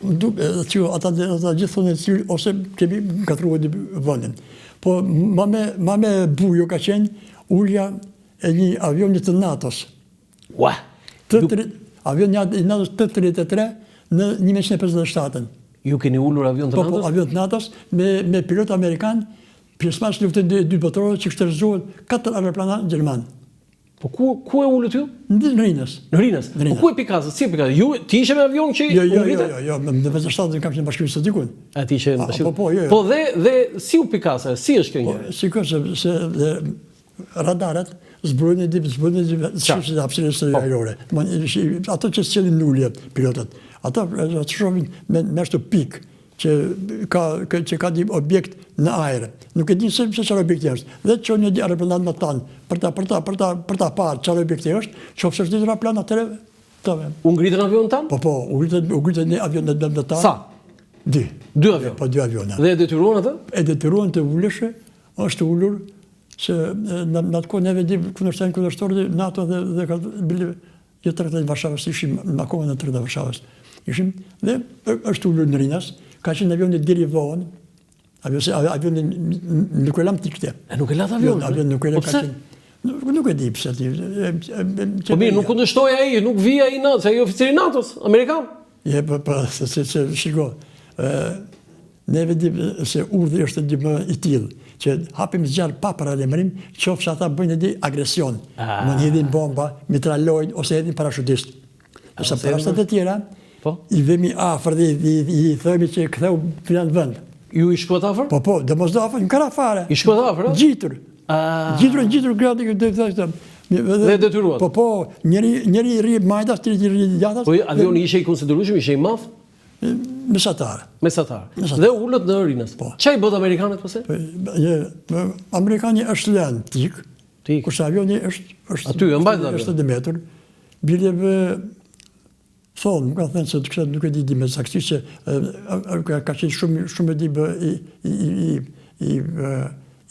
Duk, që ata ata gjithë thonë se ose kemi ngatërruar një vendin. Po ma me ma me bujo ka qenë ulja e një avioni të NATO-s. Ua. Të tri, avioni i NATO-s T-33 në 1957-ën. Ju keni ulur avion të po, NATO-s? Po, avion të NATO-s me me pilot amerikan, pjesëmarrës në luftën e dytë botërore që kishte rrëzuar katër aeroplana gjerman. Po ku ku e ulët ju? Në Rinas. Në Rinas. Po ku e pikasët? Si e pikasët? Ju ti ishe me avion që jo, jo, jo, jo, jo, në 57 kam qenë në Bashkimin Sovjetik. A ti ishe në Bashkimin? Po, po, jo, jo. Po dhe dhe si u pikasë? Si është kjo po, gjë? Po, si kjo se se dhe radarët zbulojnë di zbulojnë di si hapësirës po. ajrore. Ato që sjellin në ulje pilotët. Ato ato shohin me me ashtu pikë që ka që ka një objekt në ajër. Nuk e din se se çfarë objekti është. Dhe çon një aeroplan më tanë për ta për ta për ta për ta parë çfarë objekti është, qoftë se është një aeroplan atëherë të vem. U ngritën avionë tanë? Po po, u ngritën u ngritën një avion në në tanë. Sa? Dy. Dy avionë. Po dy avionë. Dhe e detyruan atë? E detyruan të uleshe, është ulur se në në atë kohë neve di kundërshtojnë kundërshtorët NATO dhe dhe ka bile Jo Traktatin e Varshavës, ishim akoma në Traktatin e Varshavës. Ishim dhe është ulur në Rinas, ka qenë avioni deri vonë. Avioni se avioni nuk e lamë të ikte. E nuk e latë avionin? Jo, avioni nuk e po lamë ka qenë. Nuk, nuk e di pse ti. Po mirë, nuk kundërshtoi ai, nuk vija ai në, se ai oficeri i NATO-s, amerikan. Je, po, po, se, se, se, shiko, ë, neve di se urdhri është di më i tillë, që hapim zjarr pa paralajmërim, qoftë se ata bëjnë di agresion, ah. mund hedhin bomba, mitralojnë ose hedhin parashutist. Ose parashutistë të tjera, po? i vemi afër dhe i, i, i, i themi që ktheu filan vend. Ju i shkuat afër? Po, po, domosdo afër, në krah fare. I shkuat afër, a? Ngjitur. Ah. Ngjitur, ngjitur, gati, këtë, këtë, këtë. Dhe e detyruat? Po, po, njëri, njëri rri majtas, tjetri rri djathtas. Po, avioni ishte i konsiderueshëm, ishte i madh? Mesatar. Mesatar. Dhe ulët në Rinas. Po. Ça i bëtë amerikanët pastaj? Po, një, amerikani është lënë t'ik, T'ik. kurse avioni është, është, Aty, e mbajtë është të mbetur. Bile Thonë, më ka thënë se këtë nuk e di di me saktësi se ka, ka qenë shumë shumë e di bë i i i i i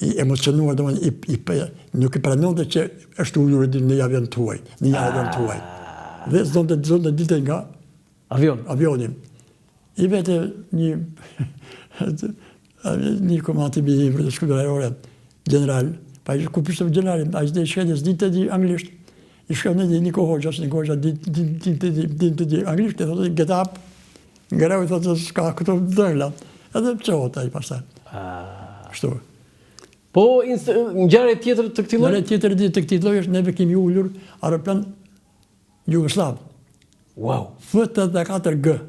i emocionuar, domethënë i, i, nuk e pranonte që është ulur në një avion të huaj, në një avion të huaj. Dhe s'donte s'donte dilte nga avion. Avioni. I vete një një komandant i i për skuadrën ajrore, gjeneral, pa i ku pishte gjeneralin, ai s'di shkretë, s'dinte di anglisht. I shkon në Niko Hoxha, Niko Hoxha di di di di di di di di anglisht, i thotë get up. Ngreu i thotë s'ka këto dëngla. Edhe çohet ai pastaj. Ah. Kështu. Po ngjarje tjetër të këtij lloji? Ngjarje tjetër të këtij lloji është neve kemi ulur aeroplan Jugosllav. Wow. F-84G.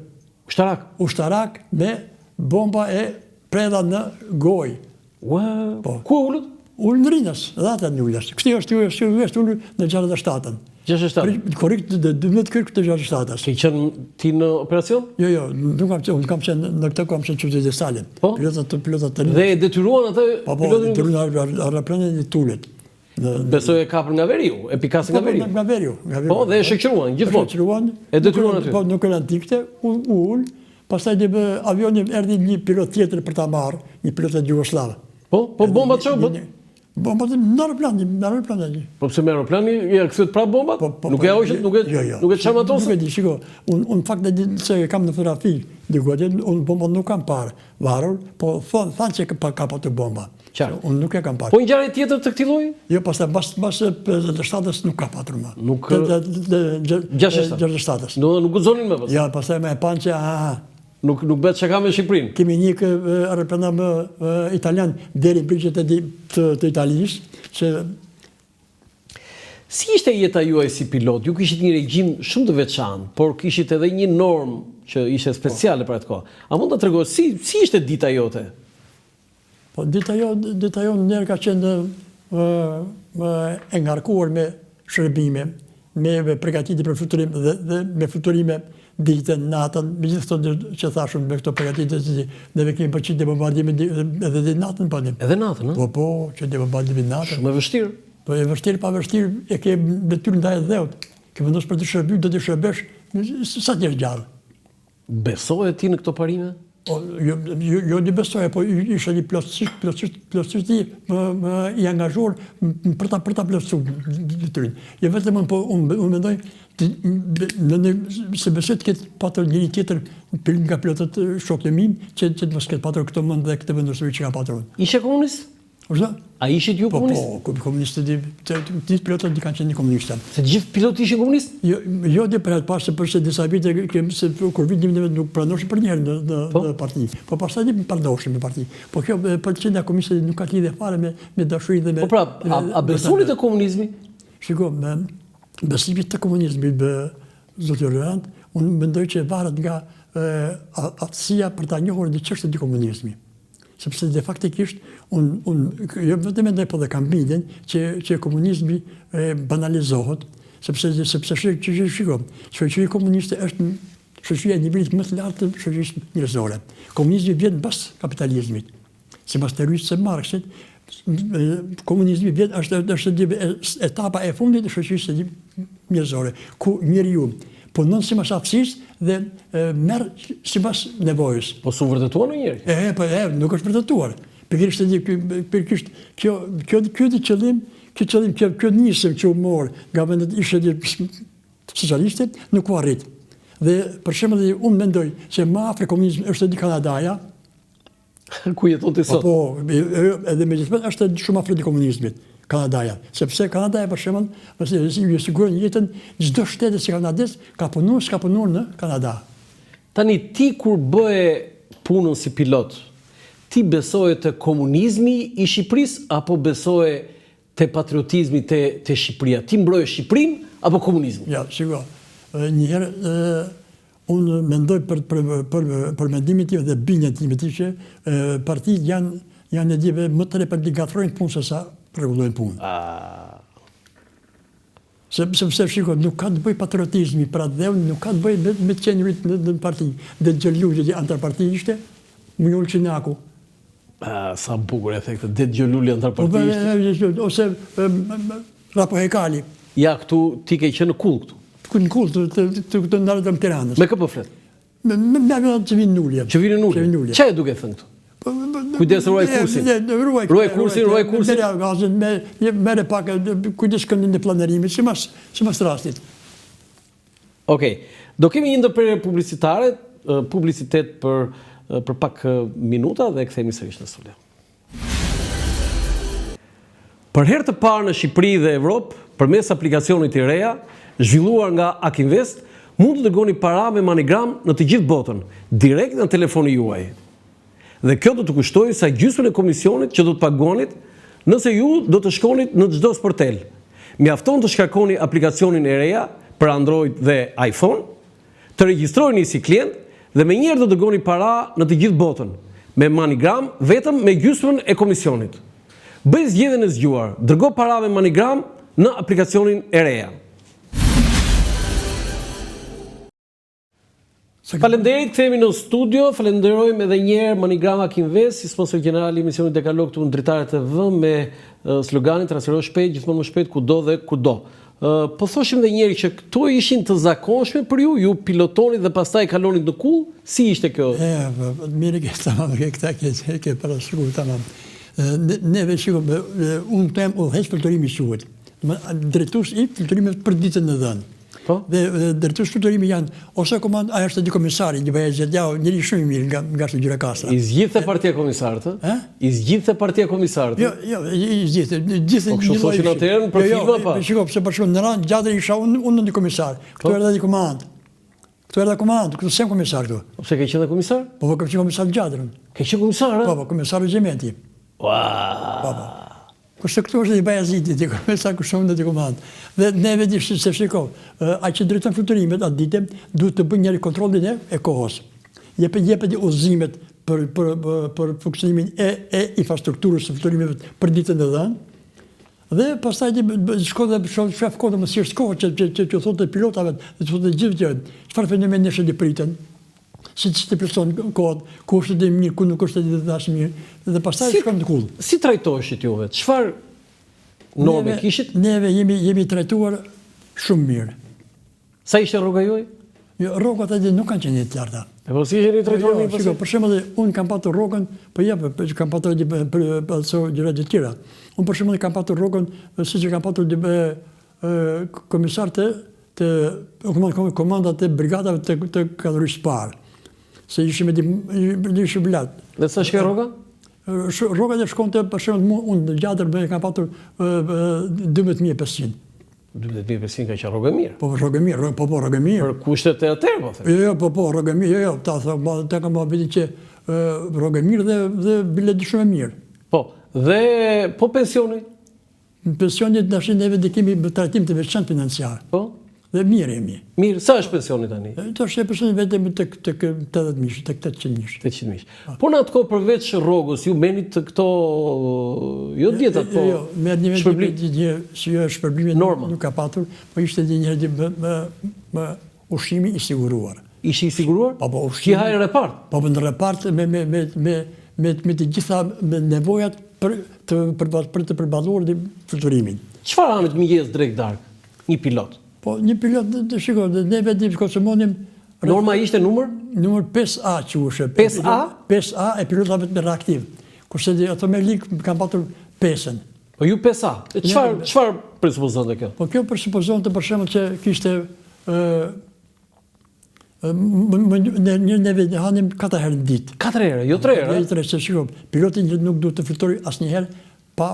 Ushtarak. Ushtarak me bomba e predha në gojë. Wow. Po. Ku e ulët? Ulët në Rinas, dhe ata në Rinas. Kështu është, është, është ulur në 67-ën. 67. Korrik të 12 korrik të 67-ës. Ke qenë ti në operacion? Jo, jo, nuk kam qenë, unë kam qenë në këtë kam qenë çuditërisht Stalin. Po? Pilotat të pilotat të Dhe e detyruan atë po, po, pilotin. Po, detyruan aeroplanin të ulet. Besoj e kapën nga veriu, e pikasën nga po, po, veriu. Nga veriu, nga veriu. Po, dhe e shoqëruan gjithmonë. Shoqëruan. E detyruan aty. Po, nuk e lanë të ikte, u ul. Pastaj dhe avioni erdhi një pilot tjetër për ta marrë, një pilot jugosllav. Po, po bombat ç'u bënë? Bombat në aeroplan, në aeroplan aty. Po pse me aeroplan i ja kthyet prapë bombat? Po, po, nuk e po, hoqët, nuk e jo, jo. nuk e çarmatosët? Nuk e di, shiko, unë un fakt e di se e kam në fotografi, diku atje unë bombat nuk kam parë varur, po thonë thanë që ka ka patur bomba. Qartë. Unë nuk e kam parë. Po ngjarje tjetër të këtij lloji? Jo, pastaj mbas mbas 57-s nuk ka patur më. Nuk 67-s. 67-s. Do nuk guxonin më pas. Ja, pastaj më e panë që aha. Nuk nuk bëhet shaka me Shqipërinë. Kemi një aeroplan më italian deri në brigjet e të, të Italisë, që Si ishte jeta juaj si pilot? Ju kishit një regjim shumë të veçantë, por kishit edhe një normë që ishte speciale për atë kohë. A mund ta tregosh si si ishte dita jote? Po dita jo, dita jonë njëherë ka qenë më e ngarkuar me shërbime, me, me përgatitje për fluturim dhe, dhe me fluturime ditën, natën, me gjithë këto që thashë unë me këto përgatitje që neve kemi bërë që bombardime edhe dhe natën po Edhe natën, ë? Po po, që bombardime natën. Shumë e vështirë. Po e vështirë pa vështirë e ke detyrë ndaj dheut. Ke vendosur për të shërbyer, do të shërbesh sa të jesh gjallë. Besoje ti në këto parime? Po, jo, jo, jo një besoja, po isha një plotësisht, plotësisht, plotësisht i, më, më, i angazhuar për ta, për ta plotësu detyrën. Jo vetëm unë, po unë, unë mendoj, të, në një, se besoj të ketë patur njëri tjetër pil nga pilotët shokët e mi, që, që të mos ketë patur këtë mend dhe këtë vendosmëri që kam patur unë. Ishe komunist? Urdhëro? A ishit ju po, komunist? Po, po, komunistët, të gjithë pilotët kanë qenë komunistë. Se të gjithë pilotët ishin komunistë? Jo, jo dhe për atë pasë, përse disa vite, kem, se kur vitin një nuk pranoheshin për njëherë në, në, po? në parti. Po pastaj një pranoheshin në parti. Po kjo përqindja komuniste nuk ka lidhje fare me, me dashurinë dhe me... Po pra, a, a besoni te komunizmi? Shiko, me besimi te komunizmi, be, zoti Roland, unë mendoj që varet nga e, aftësia për ta njohur një çështje të komunizmi. Sepse dhe faktikisht, unë un, jo vetëm mendoj, po dhe kam bindjen që, që komunizmi e, banalizohet, sepse sepse shiko, që, që, shiko, shoqëria komuniste është shoqëria e nivelit më të lartë të shoqërisë njerëzore. Komunizmi vjen mbas kapitalizmit. Sipas teorisë së Marksit, komunizmi vjen është është etapa e fundit e shoqërisë njerëzore, ku njeriu punon sipas aftësisë dhe merr sipas nevojës. Po s'u vërtetua ndonjëherë? E, po e, nuk është vërtetuar. Pikërisht e pikërisht kjo kjo kjo di qëllim, kjo qëllim kjo kjo nisëm që u mor nga vendet ishe socialiste nuk u arrit. Dhe për shembull unë mendoj se më afër komunizmit është edhe Kanadaja, Ku jeton ti sot? Po, edhe megjithatë është shumë afër komunizmit. Kanadaja, sepse Kanadaja për shembull, nëse ju siguron jetën çdo shtetasi kanadez ka punuar, s'ka punuar në Kanada. Tani ti kur bëje punën si pilot, ti besoje te komunizmi i Shqipërisë apo besoje te patriotizmi te te Shqipëria? Ti mbroje Shqipërinë apo komunizmin? Ja, shiko. Një herë Unë mendoj për për për për mendimin tim dhe bindjen time ti që partitë janë janë në dive më të për të ngatërrojnë punë se sa rregullojnë punë. Ah. Se sepse shiko, nuk ka të bëjë patriotizmi për atdheun, nuk ka të bëjë me, me të qenurit në, në parti. Dhe Gjo Luli anëtar parti ishte, Mujo Ulqinaku. Ah, sa bukur e the këtë, Dedë Gjo Luli anëtar po, parti ishte. Ose Rrapo Hekali. Ja, këtu ti ke qenë në kullë këtu. Këtu në kullë, të, të, të, të në aerodrom Tiranës. Me kë po flet? Me, me, me avionat që vinë në ulje. Që vinë në ulje? Ça je duke thënë këtu? Po, po, kujdes ruaj kursin. Ruaj, ruaj kursin, ruaj kursin. Merre gazin, me, merre pak, kujdes këndin e planerimit, simas, simas rastit. Okej. Do kemi një ndërprerje publicitare, publicitet për për pak minuta dhe kthehemi sërish në studio. Për herë të parë në Shqipëri dhe Evropë, përmes aplikacionit Irea, zhvilluar nga Akinvest, mund të dërgoni para me MoneyGram në të gjithë botën, direkt nga telefoni juaj. Dhe kjo do të kushtojë sa gjysmën e komisionit që do të paguanit nëse ju do të shkonit në çdo sportel. Mjafton të shkarkoni aplikacionin Irea për Android dhe iPhone, të regjistroheni si klient dhe menjëherë do dërgoni para në të gjithë botën, me MoneyGram vetëm me gjysmën e komisionit. Bëj zgjedhjen e zgjuar, dërgo para me MoneyGram në aplikacionin Irea. Faleminderit, kthehemi në studio. Falenderojmë edhe një herë MoneyGram Akinvest si sponsor gjeneral i emisionit Dekalog këtu në Dritare TV me sloganin transfero shpejt, gjithmonë më shpejt kudo dhe kurdo. Po thoshim edhe një herë që këto ishin të zakonshme për ju, ju pilotonit dhe pastaj kalonit në kullë, si ishte kjo? E, po, po, mirë ke tamam, ke këta ke ke parashikuar tamam. Neve shiko, unë këtu jam udhëheqës fluturimi quhet. Drejtues i fluturimit për ditën e dhënë. Po. Dhe drejtues fluturimi janë ose komand, ai është një komisari, një Bajazet Jau, njeri shumë i mirë nga nga ashtu Gjirokastra. I zgjidhte partia komisarët, ë? I zgjidhte partia komisarët. Jo, jo, i zgjidhte, gjithë po, kështu thoshin atëherë për jo, jo, filma pa. Shiko, pse për shembull në rand Gjadër isha unë unë një komisar. Këtu po. erdha një komandë. Këtu erdha komandë, këtu s'jam komisar këtu. Po pse ke qenë komisar? Po po kam qenë komisar në Gjadër. Ke qenë komisar, ë? Po po, komisar regjimenti. Ua. Po po. Kurse këtu është një Bajaziti, ti komisar kush unë të komandë. Dhe neve di se shiko, ai që drejton fluturimet atë ditë duhet të bëjë njëri kontrollin e, e kohës. Jepet jepet udhëzimet për për për, për funksionimin e e infrastrukturës së fluturimeve për ditën e dhënë. Dhe pastaj ti shkon dhe shkon shef kohën, më si është kohë që që që, që thotë pilotave dhe të thotë gjithë gjë. Çfarë fenomenesh të priten? Si të plotëson kohët, ku është dhe mirë, ku nuk është dhe aq mirë, dhe pastaj si, shkon në kullë. Si trajtoheshit juve? Çfarë norme neve, kishit? Neve jemi jemi trajtuar shumë mirë. Sa ishte rroga juaj? Jo, rrogat edhe nuk kanë qenë të larta. E po si ishte një Jo, jo, shiko, për shembull, unë kam patur rrogën, po ja, po, kam patur edhe për, për, për ato gjëra të tjera. Unë për shembull kam patur rrogën, siç e kam patur dhe, e, komisar të të komandat të brigadave të të kategorisë së parë. Se ishim edhe ishim lart. Dhe sa shkoi rroga? Rroga dhe shkonte për shembull unë në Gjadër më kam patur 12500. 12500 ka qenë rrogë e mirë. Po rrogë e mirë, rrogë, po po rrogë e mirë. Për kushtet e atëherë po them. Jo, jo, po po rrogë e mirë, jo, jo, ta them, ma ta kam muhabetin që rrogë e mirë dhe dhe bile shumë e mirë. Po, dhe po pensioni? Në pensioni tash neve dhe kemi trajtim të veçantë financiar. Po? Dhe mirë jemi. Mirë, sa është pensioni tani? Tash e pensioni vetëm tek tek 80 mijë, tek 800 mijë. 800 mijë. Po në atë kohë përveç rrogës, ju merrnit këto jo dietat, po jo, merrnim shpërblim një si jo shpërblime norma nuk ka patur, po ishte një herë më më më ushqimi i siguruar. Ishte i siguruar? Po po ushqimi. Ti haje në repart? Po po në repart me me me me me me të gjitha me nevojat për të për, për të përballuar fluturimin. Çfarë hanit mëngjes drekë darkë? Një pilot. Po një pilot, shiko, ne vetë konsumonim Norma ishte numër? Numër 5A quheshe. 5A? 5A e pilotave të reaktiv. Kurse ato me lig kanë patur 5-ën. Po ju 5A. Çfarë çfarë presupozonte kjo? Po kjo presupozonte për shembull që kishte ë në një neve hanim katër herë në ditë. Katër herë, jo tre herë. Jo tre, se shiko, piloti nuk duhet të fluturojë asnjëherë Pa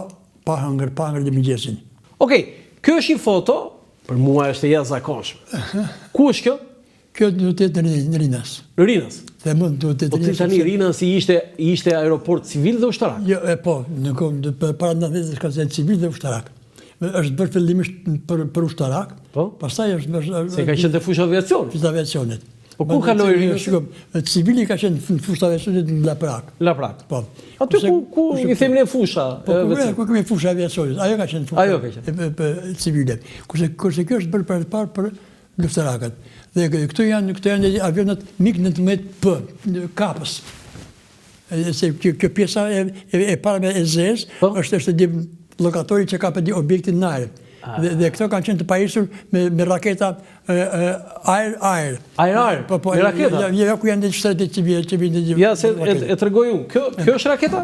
pa hëngër, pa hëngër dhe mëngjesin. Okej, kjo është një foto, për mua është e jashtëzakonshme. Ku është kjo? Kjo duhet të jetë në Rinas. Në Rinas. Dhe mund duhet të jetë. Po ti tani Rinasi ishte ishte aeroport civil dhe ushtarak. Jo, e po, në kohë para 90 ka qenë civil dhe ushtarak. Është bërë fillimisht për për ushtarak. Po. Pastaj është bërë Se ka qenë te fusha aviacionit. Fusha aviacionit. Po ku kaloi Rinasi? Shiko, civili ka qenë në fushë aviacionit në Laprak. Laprak. Po. Aty ku ku i themi ne fusha? Po ku ku kemi fusha aviacionit? Ajo ka qenë fusha. Ajo ka qenë. Civile. Kurse kurse kjo është bërë për të parë për luftarakët. Dhe këto janë këto janë avionët MiG 19P, kapës. Se kjo, kjo pjesa e, e, e parme e zezë po? është është një lokatori që kap një objektin në ajër. Ah. Dhe, dhe këto kanë qenë të pajisur me, me raketa ajër ajër. Ajër ajër. Po po, me raketa. Ja, ja, ku janë të shtretë që vjen që vjen të Ja se e, e tregoj unë. Kjo kjo është raketa?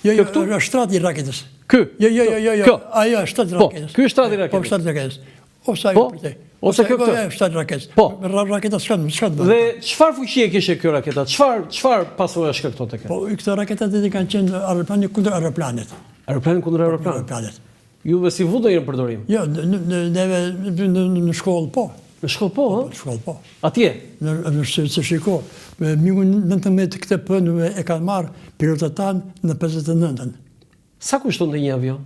Jo, jo, këtu është shtrati i raketës. Ky. Jo, jo, jo, jo, jo. Ajo është shtrati i po, raketës. Po, ky është shtrati i raketës. Po, shtrati i raketës. Ose ajo po, për te. Ose kjo këtë. Po, shtrati i raketës. Po. Raketa s'kan, s'kan. Dhe çfarë fuqie kishte kjo raketa? Çfarë çfarë pasoja shkaktonte kjo? Po, këto raketat edhe kanë qenë aeroplani kundër aeroplanit. Aeroplani kundër aeroplanit. Juve s'i vutë ndonjëherë në përdorim? Jo, neve në shkollë po. Në shkollë po, ë? Në shkollë po. Atje? Në në se shiko, me Migun 19 këtë P e kanë marrë pilotët tanë në 59-ën. Sa kushtonte një avion?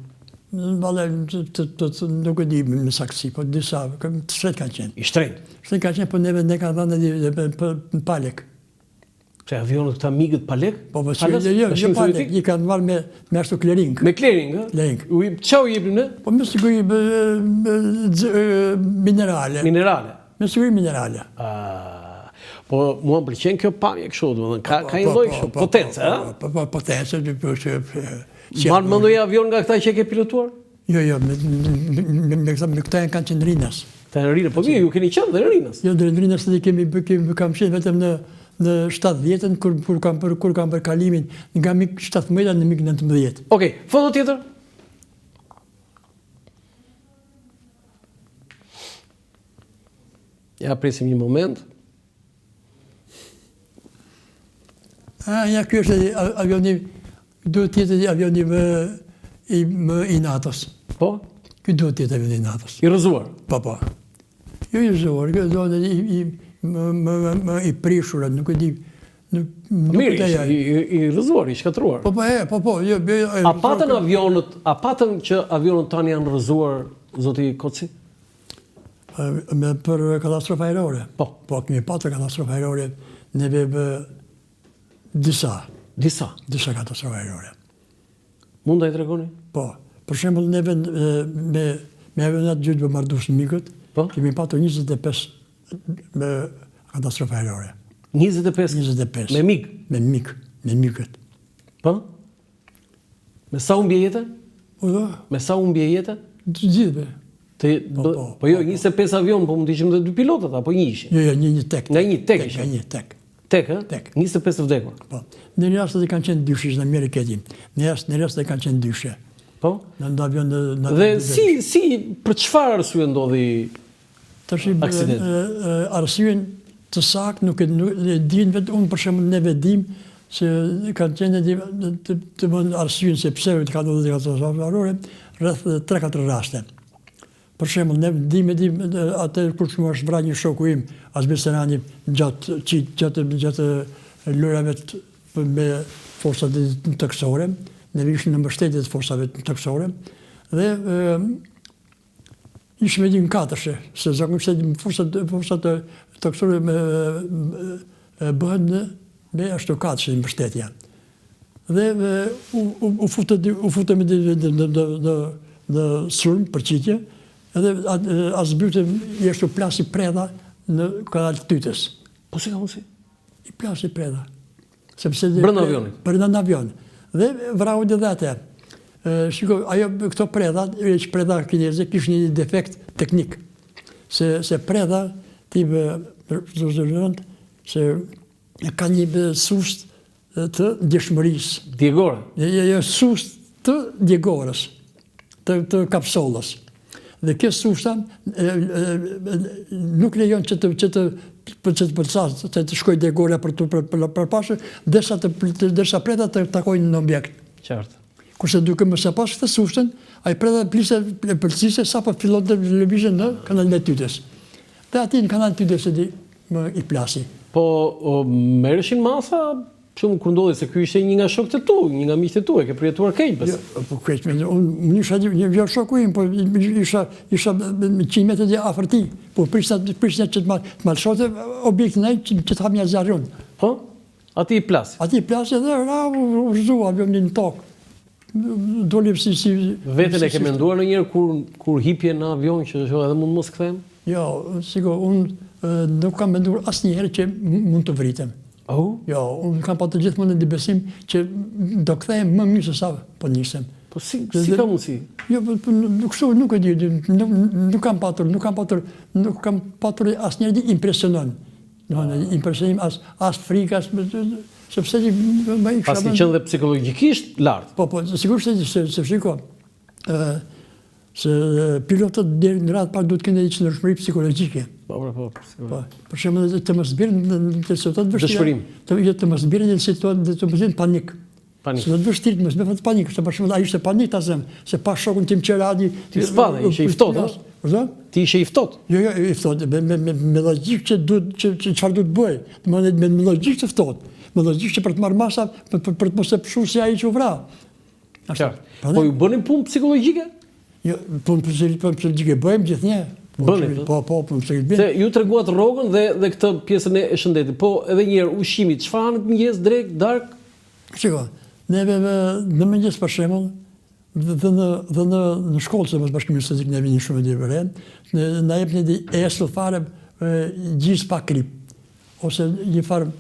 Valla, nuk e di me saktësi, po disa, të shtrenjtë kanë qenë. I shtrenjtë? Shtrenjtë kanë qenë, po neve ne kanë dhënë edhe për pa lek. Pse avionët këta migët pa lek? Po, po, si, jo, jo, jo pa lek, i kanë marrë me, me ashtu clearing. Me clearing, ë? Clearing. Ça u jepnim ne? Po, me siguri minerale. Minerale? Me siguri minerale. Po, mua më pëlqen kjo pamje kështu, domethënë, ka, ka një po, lloj po, kështu, po, potencë, ë? Po, po, potencë, po, po, Mban mend ndonjë avion nga këta që e ke pilotuar? Jo, jo, me, me, me, me këta, me këta janë kanë qenë Rinas. Këta janë Rinas, po mirë, ju keni qenë dhe në Rinas. Jo, në Rinas edhe kemi, kemi, kam qenë vetëm në, në 70-ën, kur, kur kam për, kur kam për kalimin nga MiG 17 në MiG 19. Okej, foto tjetër? Ja, presim një moment. A, ja, ky është avioni, duhet të jetë avioni më i më i NATO-s. Po? Ky duhet të jetë avioni i NATO-s. I rrëzuar? Po, po. Jo i rrëzuar, ky do të i i më më më i prishur, nuk e di. Nuk po nuk e di. I, i, i rrëzuar, i shkatërruar. Po po, e, po po, jo, jo, a patën avionët, a patën që avionët tanë janë rrëzuar, zoti Koci? Me për katastrofa ajrore. Po. Po, kemi patur katastrofa ajrore neve bë disa. Disa? Disa katastrofa ajrore. Mund ta i tregoni? Po. Për shembull neve me me avionat gjithëbombardues Migët, po? kemi patur 25 me katastrofa ajrore. 25? 25. Me Mig? Me Mig, me Migët. Po? Me sa humbje jete? Po, Me sa humbje jete? Të gjithëve. Të, po, po, po jo, 25 avion, po mund të ishim dhe dy pilotët, apo një ishin? Jo, jo, një, një tek. Nga një, tek ishin? Nga një, tek. Tek, ë? Tek. 25 të vdekur. Po. Në një rast edhe kanë qenë dyshe, në Amerikë e di. Në një rast, në rast edhe kanë qenë dyshe. Po? Në në avion në, në Dhe si si për çfarë arsye ndodhi Tash arsyen të saktë nuk e nuk e dinë vetë unë për shembull ne vetë dim se kanë qenë të të, të vënë arsyen se pse ka ndodhur katastrofa ajrore rreth 3-4 raste. Për shembull, ne dimë dimë atë kur më është vrarë një shoku im, Azmir Senani, gjatë gjatë gjatë lojrave me forcat tokësore, ne ishim në mbështetje të forcave tokësore dhe ishim edhe në katërshe, se zakonisht forcat forcat tokësore me bëhen në me ashtu katërshe mbështetja. Dhe u, u, u futëm u futëm në në në në në sulm përqitje, edhe Azbirit i ashtu plasi predha në kanal të tytës. Po si ka mundësi? I plasi predha. Sepse brenda avionit. Brenda në avion. Dhe vrau edhe atë. Shiko, ajo këto predha, që predha kineze kishin një defekt teknik. Se se predha tip se ka një sustë të ndjeshmërisë. Djegore? Jo, jo, jo, sustë të djegores, të, të kapsollës. Dhe kjo sushta nuk lejon që të që të për që të pëlcasë, të, të shkojë djegorja për të për, për, për pashë, derisa të derisa predha të takojnë në objekt. Qartë. Kurse duke mos e pas këtë sushtën, ai predha pliste pëlciste sapo fillon të lëvizë në kanalin e tytës. Dhe aty në kanal të tytës e di, më i plasi. Po, merreshin masa, shumë kur ndodhi se ky ishte një nga shokët e tu, një nga miqtë e tu, e ke përjetuar keq besoj. Jo, po keq, unë unë isha një jo shoku im, po isha isha me 100 metra di afër tij, po prisja prisja që të ma të ma lëshonte objektin ai që, që të hapja zjarrin. Po? Atij i plasi. Atij i plasi dhe ra u rrëzua avioni në tokë. Doli si si Veten e ke menduar ndonjëherë kur kur hipje në avion që edhe mund mos kthehem? Jo, shiko, unë nuk kam menduar asnjëherë që mund të vritem. Oh? Jo, unë kam patur gjithmonë një besim që do kthehem më mirë se sa po nisem. Po si si ka mundësi? Jo, po, po nuk kështu nuk e di, nuk nuk kam patur, nuk kam patur, nuk kam patur asnjëherë një impresionim. Domethënë impresionim as as frikë as sepse ti më i kisha. Paske qenë dhe psikologjikisht lart. Po po, sigurisht se se, se shiko. ë se pilotët deri në radhë parë duhet të kenë një qëndrueshmëri psikologjike. Po, po, po, po. Për shembull, të mos bjerë në në situatë të vështira. Dëshpërim. Të jo të mos bjerë në situatë të mos bjerë panik. Panik. Se do të vështirë të mos bëhet panik, se për shembull ai ishte panik ta zëm, se pa shokun tim që ra di. Ti s'pate, ishe i ftohtë, ëh? Po Ti ishe i ftohtë. Jo, jo, i ftohtë, me me me, me logjikë që duhet që, që çfarë duhet bëj. Domethënë me, me logjikë të ftohtë. Me logjikë që për të marrë masa për, për, për të mos e pësuar si ai që u vra. Qartë. Po ju bëni punë psikologjike? Jo, punë psikologjike bëjmë gjithnjë. Bëni, po, po, punë psikologjike. Se ju treguat rrogën dhe dhe këtë pjesën e shëndetit. Po edhe një herë ushqimi, çfarë hanit mëngjes, drekë, darkë? Shiko, neve në mëngjes për shembull, dhe në dhe në në shkollë se mos Bashkimi Sovjetik ne vinin shumë dhe vëren, ne na jepnin di esëll fare gjizë pa krip ose një farë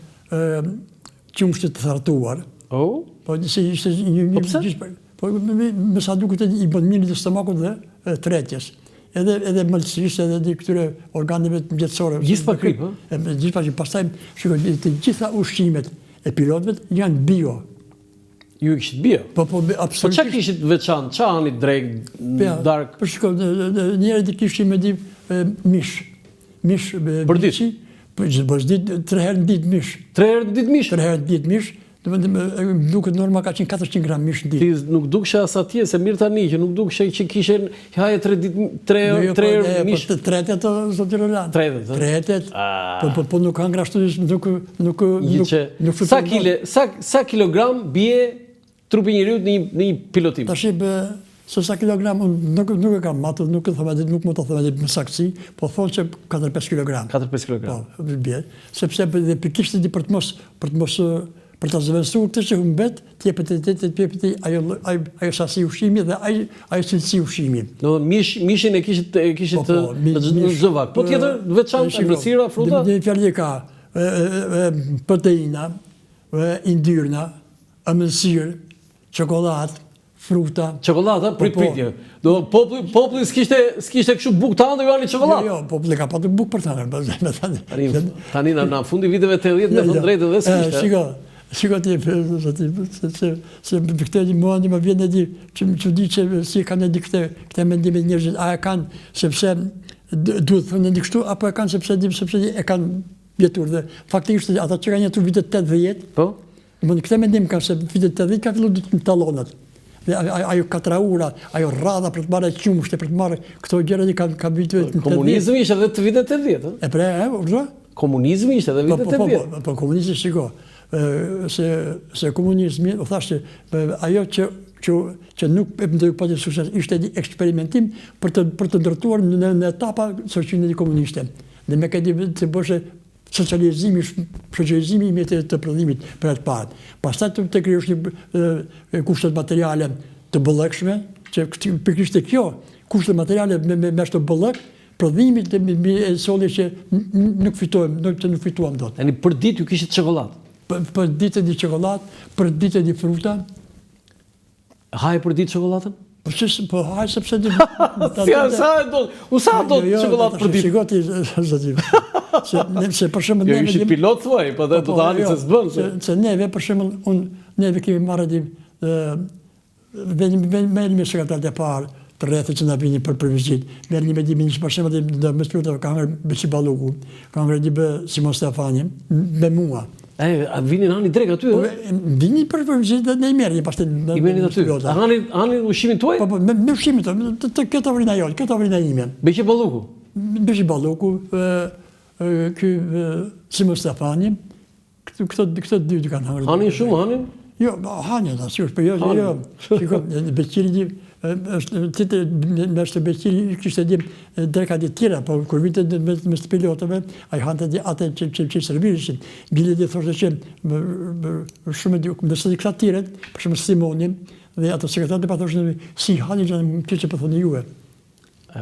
qumështi të thartuar. Oh? Po se ishte një një po gjizë po me, me sa duket i bën mirë dhe stomakut dhe e, tretjes. Edhe edhe mëlçisë edhe di këtyre organeve jetësore. Gjizë pa krip, ë? Gjizë pa krip, pastaj shiko të gjitha ushqimet e pilotëve janë bio. Ju i kishit bio? Po, po, absolutisht. Po ça kishit veçantë, ça hanit drekë, ja, darkë? Po shiko, njëherë të kishim me di mish. Mish, për ditë? Po, për ditë, tre herë në ditë mish. Tre herë në ditë mish? Tre herë në ditë mish. Domethënë, më duket norma ka qenë 400 gram mish në ditë. Ti nuk dukshe as atje, se mirë tani që nuk dukshe që kishe haje tre ditë, tre jo, jo, tre po, herë mish. Po tretet o zoti Roland. Tretet. Tretet. Ah. Po po po nuk hangra ashtu nuk nuk nuk nuk sa kile, sa sa kilogram bie trupi i njeriut në një në një pilotim? Tash bë se sa kilogram unë nuk nuk e kam matur, nuk e them atë, nuk mund ta them atë me saktësi, po thonë që 4-5 kilogram. 4-5 kilogram. Po, bie, sepse dhe pikërisht për të mos për të mos për ta zëvendësuar këtë që humbet, të jepet të të të jepet ajo ajo ajo sasi ushqimi dhe ajo ajo cilësi ushqimi. Do të mish mishin e kishit e kishit po, po, në në çdo vakt. Po tjetër veçantë ëmbëlsira, fruta. Një fjalë ka proteina, yndyrna, ëmbëlsirë, çokollatë, fruta. Çokollata, prit po, po. prit. Do populli populli s'kishte s'kishte kështu bukë të hante, ju hani çokollatë. Jo, jo, populli ka patur bukë për të hënë, po me thënë. Tani tani në në fundi viteve 80 me thënë drejtën dhe s'kishte. Shiko, shiko ti se se se se këtë një mua më vjen edhe që më çudi që si kanë edhe këtë këtë mendim njerëzit, a e kanë sepse duhet thënë edhe kështu apo e kanë sepse di sepse e kanë jetuar dhe faktikisht ata që kanë jetuar vitet 80, po Domethënë këtë mendim kanë se vitet 80 ka filluar të talonat. Dhe ajo katraura, ajo rradha për të marrë qumësht, për të marrë këto gjëra që kanë kanë vitet 80. Komunizmi ishte edhe të vitet 80, ë? E pre, e, urdhëro? Komunizmi ishte edhe vitet 80. Po, po, po, po, komunizmi shiko. Ë se se komunizmi, u thashë ajo që që që nuk e ndoj pati sukses ishte një eksperimentim për të për të ndërtuar në në etapa shoqërinë komuniste. Dhe me këtë të bësh Socializimi, shoqërizimi i mjeteve të prodhimit për atë parë. Pastaj të, të krijosh një e, kushtet materiale të bollëkshme, që pikërisht e kjo, kushtet materiale me me, me ashtu bollëk, prodhimit të me, e solli që nuk fitojmë, nuk që nuk fituam dot. Tani për ditë ju kishit çokollatë. Për, për ditë një çokollatë, për ditë një fruta, Haje për ditë çokollatën? Po që po haj sepse di. Si ja sa e do? U sa do jo, jo, çokollatë për ditë? Shiko ti zoti. Se ne se për shembull jo, neve ishit pilot thuaj, po dhe po, do të hani jo, se s'bën. Se, se neve për shembull un neve kemi marrë di ë venim merrnim me sekretarët e parë të rrethit që na vinin për për vizitë. Merrnim me dimin për shembull në mes pilotëve ka hëngër Beqir Balluku, ka hëngër di bë Simon Stefani me mua. E, a vinin hani drekë aty, po, ë? Vinin për për vizitë dhe ne i merrnim pastaj në I merrni aty. A hani hani ushqimin tuaj? Po, po, me, me ushqimin tonë, të, të, kjo tavolina jonë, kjo tavolina ime. Beqir Balluku. Beqir Balluku, ë, ë, ky Simon Stefani, këto këto këto dy të kanë hëngër. Hanin shumë, hanin? Jo, hanin, sigurisht, po jo, jo. Shiko, Beqiri di është tjetër me është Beqiri kishte di dreka të tjera, po kur vinte me mes të pilotëve, ai hante di atë që që që servirëshin. Bile di thoshte që shumë di, ndërsa di këta të tjerët, për shembull Simonin dhe ato sekretarët e pa thoshin si hani gjë kjo që po thoni juve.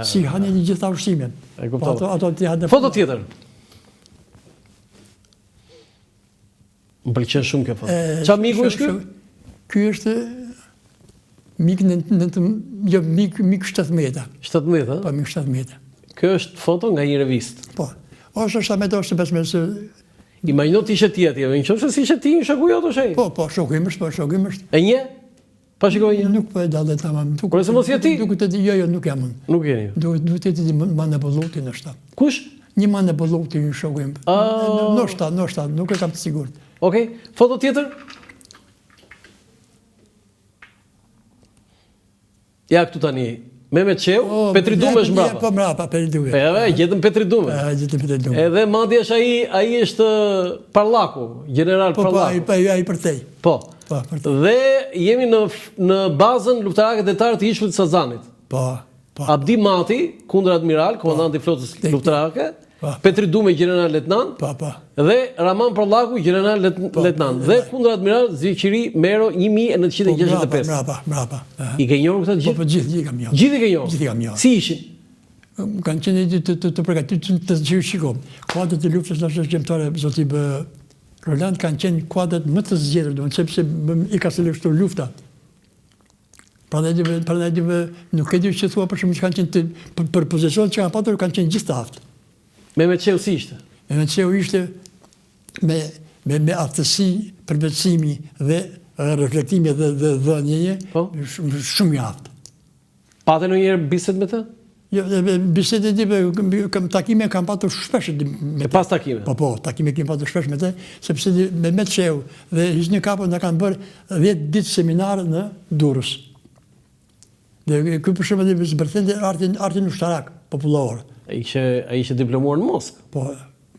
Si hani një gjitha ushqime. E po kuptova. Ato ato ti hante. Foto tjetër. Më pëlqen shumë kjo foto. Ça migu është ky? Ky është mig në në të jo mig mig 17. 17, ë? Po mig 17. Kjo është foto nga një revistë. Po. Ose është me ose 15 Imagjino ti ishe ti atje, në qoftë se s'ishe ti, një shoku jot është ai. Po, po, shoku im është, po, shoku im është. E njeh? Pa shikoj një. Nuk po e dalloj tamam. Por se mos je ti? Duket të jo, jo, nuk jam unë. Nuk jeni. Duket duket të jetë Mane Bulluti ndoshta. Kush? Një Mane Bulluti një shoku im. Ah. Ndoshta, ndoshta, nuk e kam të sigurt. Okej, foto tjetër? Ja këtu tani, Mehmet Shehu, oh, Petrit Dume është mbrapa. Po mbrapa, Petrit Dume. Po e gjetëm Petrit Dume. E gjetëm Petrit Dume. Edhe madje është ai, ai është Parllaku, gjeneral po, Parllaku. Po, ai, ai përtej. Po. Po, përtej. Dhe jemi në në bazën luftarake detare të ishullit Sazanit. Po. Po. Abdi Mati, kundëradmiral, po. komandanti i flotës luftarake. Po. Petrit Dume gjeneral leutnant. Po, po. Dhe Rrahman Parllaku gjeneral po, leutnant dhe kundëradmiral Zeqiri Mero 1965. Po, mbrapa, mbrapa. I ke njohur këta të gjithë? Po, po, gjithë i kam njohur. Gjithë i ke njohur? Gjithë i kam njohur. Si ishin? Kanë qenë të të të, të përgatitur të gjithë shiko. Kuadrat e luftës në shërbëtore zoti B. Roland kanë qenë kuadrat më të zgjedhur, domethënë sepse i ka selektuar lufta. Prandaj dhe prandaj dhe nuk e di ç'të thua për shembull që kanë qenë të, për, për pozicionet që kanë patur kanë qenë gjithë të aftë. Mehmet Shehu si ishte? Mehmet Shehu ishte me me me aftësi përvetësimi dhe reflektimi dhe dhe dhënieje, po? shumë shumë i aftë. Pate ndonjëherë bisedë me të? Jo, bisedë di, kam takime kam patur shpesh me të. Pas takime? Po, po, takime kam patur shpesh me të, sepse Mehmet Shehu dhe Hysni Kapo na kanë bërë 10 ditë seminar në Durrës. Dhe ky për shembull zbërthente artin artin ushtarak popullor. Ai ishte ai ishte diplomuar në Moskë. Po,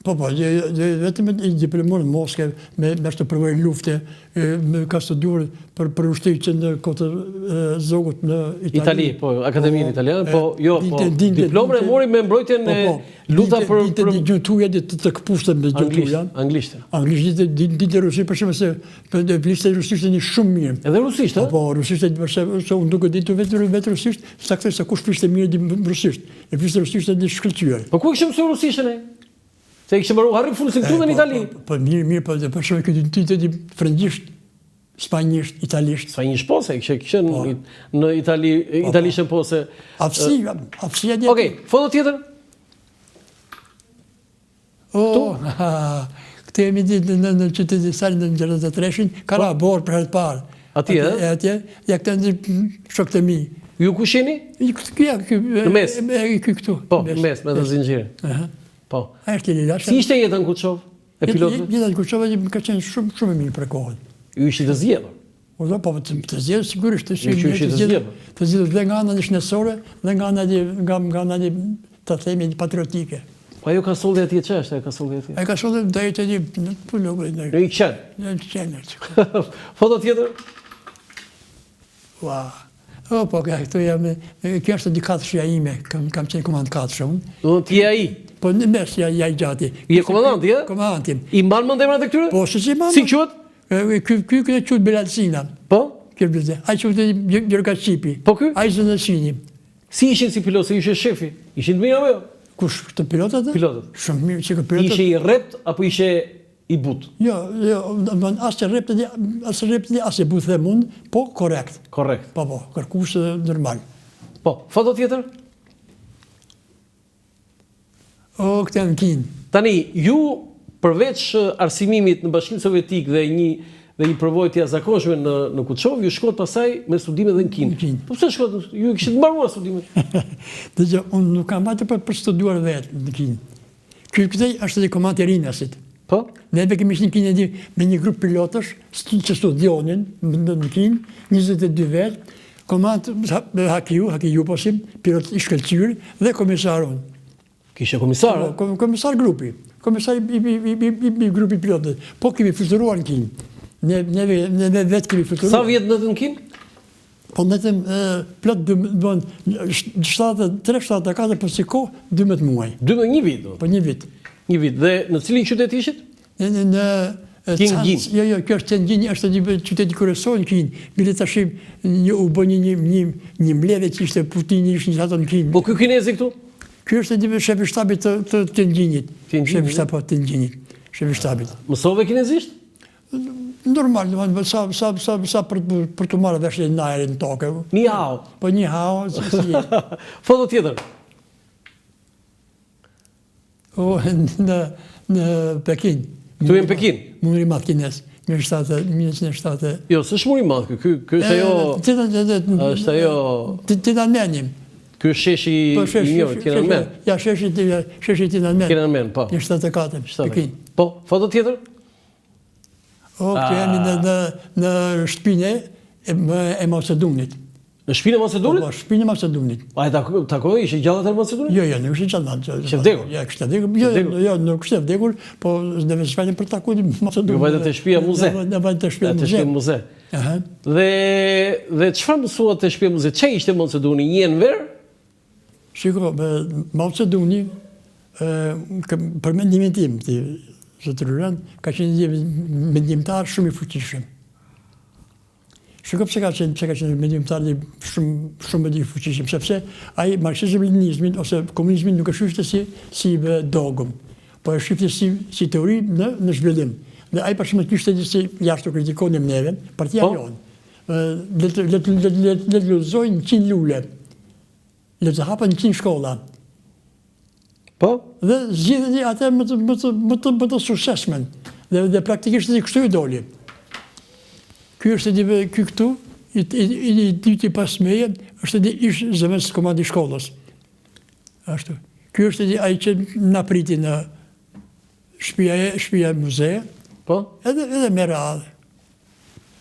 Po, po, jo, jo, jo vetëm i diplomuar në Moskë, me, me ashtu përvojë lufte, me ka studiuar për, për ushtri që në kohë të Zogut në Itali. Itali, po, Akademinë po, Italiane, po, jo, po, diplomën e mori me mbrojtjen po, po, luta për... Dinte për... gjuhë t'huaja, të, të këpuste me gjuhë t'huaja. Anglisht. Anglisht, dinte, dinte rusisht, për shembull se për të fliste rusisht një shumë mirë. Edhe rusisht, po, po, rusisht, për shembull se unë duke ditur vetë vetë rusisht, sa këtë se kush fliste mirë di rusisht. E fliste rusisht një shkëlqyer. Po ku e kishte mësuar rusishtën ai? Se e kishte mbaruar Harry Fulsin këtu dhe në po, Itali. Po, po mirë, mirë, po për shembull këtë ti të di frëngjisht. Spanjisht, italisht. Spanjisht po, se kishe qenë po. në Itali, po, po. italisht po se... Aftësi, aftësia një... Okej, foto tjetër? Oh, këtu jemi në, në, në qytetin e Stalin në 63-shin, ka ra po. borë për herë të parë. Atje, e? Atje, ja këta janë shokët e mi. Ju kush jeni? Ja, ky, në mes? E, ky këtu. Po, në mes, me të zinxhirin. Po. A është i lila? Si ishte jeta në Kuçovë? E pilotëve? Jeta në Kuçovë ka qenë shumë, shumë e mirë për kohën. Ju ishit të zgjedhur? Po, po, po, të, të zgjedhur, sigurisht, të zgjedhur. Ju ishit të zgjedhur. Të zgjedhur dhe nga ana shëndetësore dhe nga ana nga nga ana të themi patriotike. Po ajo kasolli atje ç'është ajo kasolli atje? Ajo kasolli do jetë një në po nuk e di. Një qen. Një qen. Foto tjetër? Ua. O, po, këtu jam, kjo është dykatëshja ime, kam, kam qenë komandant katëshe unë. Do të je ai? Po, në mes, ja, ja i gjati. Je komandanti, e? Komandanti. I mban mend emrat e këtyre? Po, si s'i mban? Si quhet? Ky, ky, ky quhet Bilal Sina. Po? Ky Bilal Ai quhet Gjorga Çipi. Po ky? Ai zënë Sini. Si ishin si pilot, se ishe shefi? Ishin të mirë apo jo? Kush, këto pilotët? Pilotët. Shumë mirë, që kë pilotët. Ishe i rreptë apo ishe i butë? Jo, jo, as i rreptë, as i rreptë, as i butë them unë, po korrekt. Korrekt. Po, po, kërkush normal. Po, foto tjetër? O, këta janë në Kinë. Tani, ju përveç arsimimit në Bashkimin Sovjetik dhe një dhe një përvojë të jashtëzakonshme në në Kuçovë, ju shkuat pastaj me studime edhe në Kinë. Në Kinë. Po pse shkuat? Ju i kishit mbaruar studimet. Dëgjo, unë nuk kam vajtur për për studiuar vetë në Kinë. Ky këtej është edhe komandanti i Rinasit. Po? Neve kemi qenë në Kinë edhe me një grup pilotësh që studionin në, në Kinë, 22 vetë, komandant Hakiu, Haki Juposi, pilot i shkëlqyer dhe komisar unë. Kishe komisar? Po, komisar grupi. Komisar i, i, i, i, i, i grupit pilotëve. Po kemi fluturuar në Kinë. Ne, ne, ne, ne vetë kemi fluturuar. Sa vjet ndejtët në Kinë? Po ndejtëm plot dy, bon, 73, 74, po si kohë, 12 muaj. 12, një vit? Po një vit. Një vit. Dhe në cilin qytet ishit? Në, në, në Tianjin. Jo, jo, kjo është Tianjin, është një qytet kryesor në Kinë. Bile tash një u bë një një një një mbledhje që ishte Putini ishte një ato në Kinë. Po ky kinezi këtu? Ky është një shef i shtabit të të Tianjinit. Shef i shtabit të Tianjinit. Shef i shtabit. Mësove kinezisht? Normal, domethënë sa sa sa sa për për të marrë vesh në ajrin në tokë. Ni hao. Po ni hao, si si. Foto tjetër. O, në në Pekin. Këtu je në Pekin. Muri i madh kinez, 1970. Jo, s'është muri i madh ky, ky ky është ajo. Është ajo. Tiananmen. Ky është sheshi po, i njohur, Tiananmen. Ja, sheshi sheshi Tiananmen. Tiananmen, po. Në 74, Pekin. Po, foto tjetër? O, këtu jemi në, në, në shtëpinë e, e Mao Zedonit. Në shtëpinë e Mao Zedonit? Po, po, shtëpinë e Mao Zedonit. A e takoi, ishte gjallë atëherë Mao Zedoni? Jo, jo, nuk ishte gjallë. Ishte vdekur? Jo, kishte vdekur. Jo, jo, jo, nuk ishte vdekur, po ne vajtëm për taku Mao Zedonin. Ju vajtët te shtëpia muze. Ne vajtëm te shtëpia muze. Te shtëpia muze. Aha. Dhe dhe çfarë mësuat te shtëpia muze? Çfarë ishte Mao Zedoni? Një Enver? Shiko, Mao Zedoni, për mendimin tim, ti, zotëri, ka qenë një mendimtar shumë i fuqishëm. Shiko pse ka qenë, pse ka qenë mendimtar një shumë shumë i fuqishëm, sepse ai marksizëm leninizmin ose komunizmin nuk e shifte si si dogmë, po e shifte si si teori në në zhvillim. Dhe ai për shembull kishte një si jashtë kritikonim neve, partia po. jonë. Le të le të le të le të lulëzojnë 100 lule. Le të hapen 100 shkolla. Po? Dhe zgjidhni atë më të më të më të më të suksesshmën. Dhe dhe praktikisht edhe kështu i doli. Ky është edhe ky këtu, i i i, i dyti pas meje, është edhe ish zëvendës komandant i shkollës. Ashtu. Ky është edhe ai që na priti në shtëpia e shtëpia e muze. Po? Edhe edhe me radhë.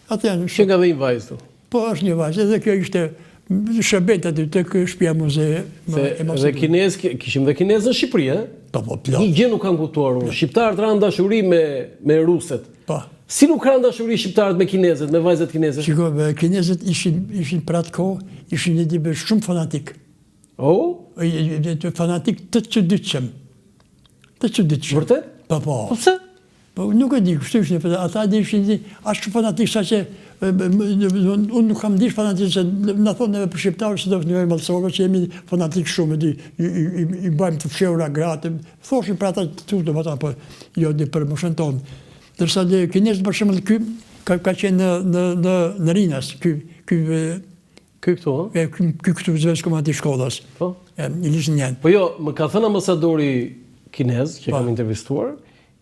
Atë janë shumë. Qenka dhe një vajzë tu. Po, është një vajzë, edhe kjo ishte shërbente aty tek shtëpia muze e Dhe kinez, kishim dhe kinez në Shqipëri, e? Po, po, plot. Një gjë nuk kam kuptuar unë. Shqiptarët ranë dashuri me, me ruset. Po. Si nuk ranë dashuri shqiptarët me kinezët, me vajzat kineze? Shiko, kinezët ishin, ishin për atë kohë, ishin një dibe shumë fanatik. Oh? Fanatik të çuditshëm. Të çuditshëm. Vërtet? Po, po. Po pse? Po nuk e di, kështu ishin, po ata dhe ishin di, aq shumë fanatik sa që unë nuk kam ndish fanatik se na thonë neve për shqiptarë se do të neve malësorëve që jemi fanatik shumë, di, i, i, i, i mbajmë të fshehura gratë, thoshin për ata të tu, domethënë, po jo di për moshën tonë. Ndërsa dhe kinezët për shembull ky. ka ka qenë në në në në Rinas, ky ky Ky këtu, ë? Ky ky këtu zëvendëskomandant i shkollës. Po. E, Li Shenjan. Po jo, më ka thënë ambasadori kinez që po. kam intervistuar,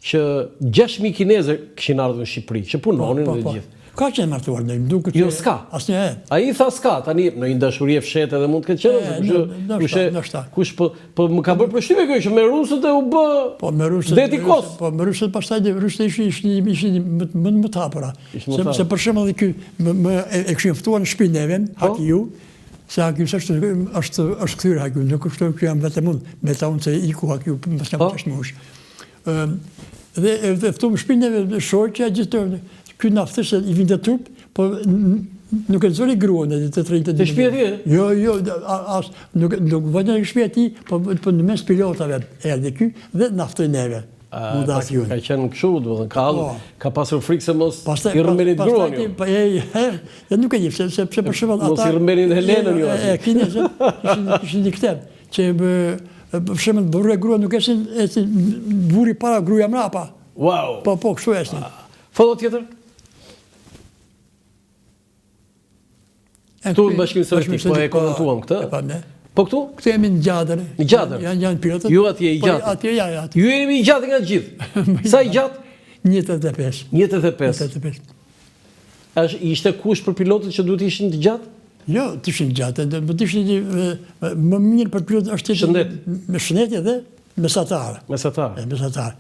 që 6000 kinezë kishin ardhur në Shqipëri, që punonin po, po, dhe gjithë. Ka qenë martuar në duket Jo, s'ka. Asnjë herë. Ai tha s'ka, tani në një dashuri e fshehtë edhe mund të ketë qenë, kush kush kush po po më ka bërë përshtypje kjo që me rusët e u bë. Po me rusët. Deti kos. Po me rusët pastaj dhe rusët ishin ishin ishin më më më të hapura. Se, se për shembull ky më, më e, e kishin ftuar në shtëpi neve, po? Hakiu, se Hakiu s'është është është kthyer Hakiu, nuk është ky jam vetëm unë, me ta unë se iku Hakiu, mos kam po? të mush. Dhe e ftuam në shtëpi neve shoqja gjithë ky na ftoi se i vinte turp, po nuk e nxori gruan e të 32. Te shtëpia e tij? Jo, jo, as nuk nuk vajta në shtëpia e tij, po po në mes pilotave erdhi ky dhe na ftoi neve. Mu da Hakiun. Ka qenë kështu, domethënë, ka po. ka pasur frikë se mos i rrëmbenin gruan ju. Po e e, e nuk e di pse sepse për shembull ata mos i rrëmbenin Helenën ju aty. E kinezët ishin ishin në këtë që për shembull burrë e grua nuk ecin ecin burri para gruaja mbrapa. Wow. Po po kështu ecin. Foto tjetër? Këtu në Bashkimin Sovjetik, po e po, komentuam këtë. Po, ne. Po këtu? Këtu jemi në Gjadër. Në Gjadër? Janë, janë pilotët. Ju atje i po, gjatë. Atje, ja, ja. Ju jeni më i gjati nga të gjithë. Sa i gjatë? 1.85. 1.85. 1.85. Është ishte kusht për pilotët që duhet të ishin të gjatë? Jo, të ishin të gjatë, do të ishin më mirë për pilotët është shëndet. Me shëndet dhe mesatar. Mesatar. Mesatar.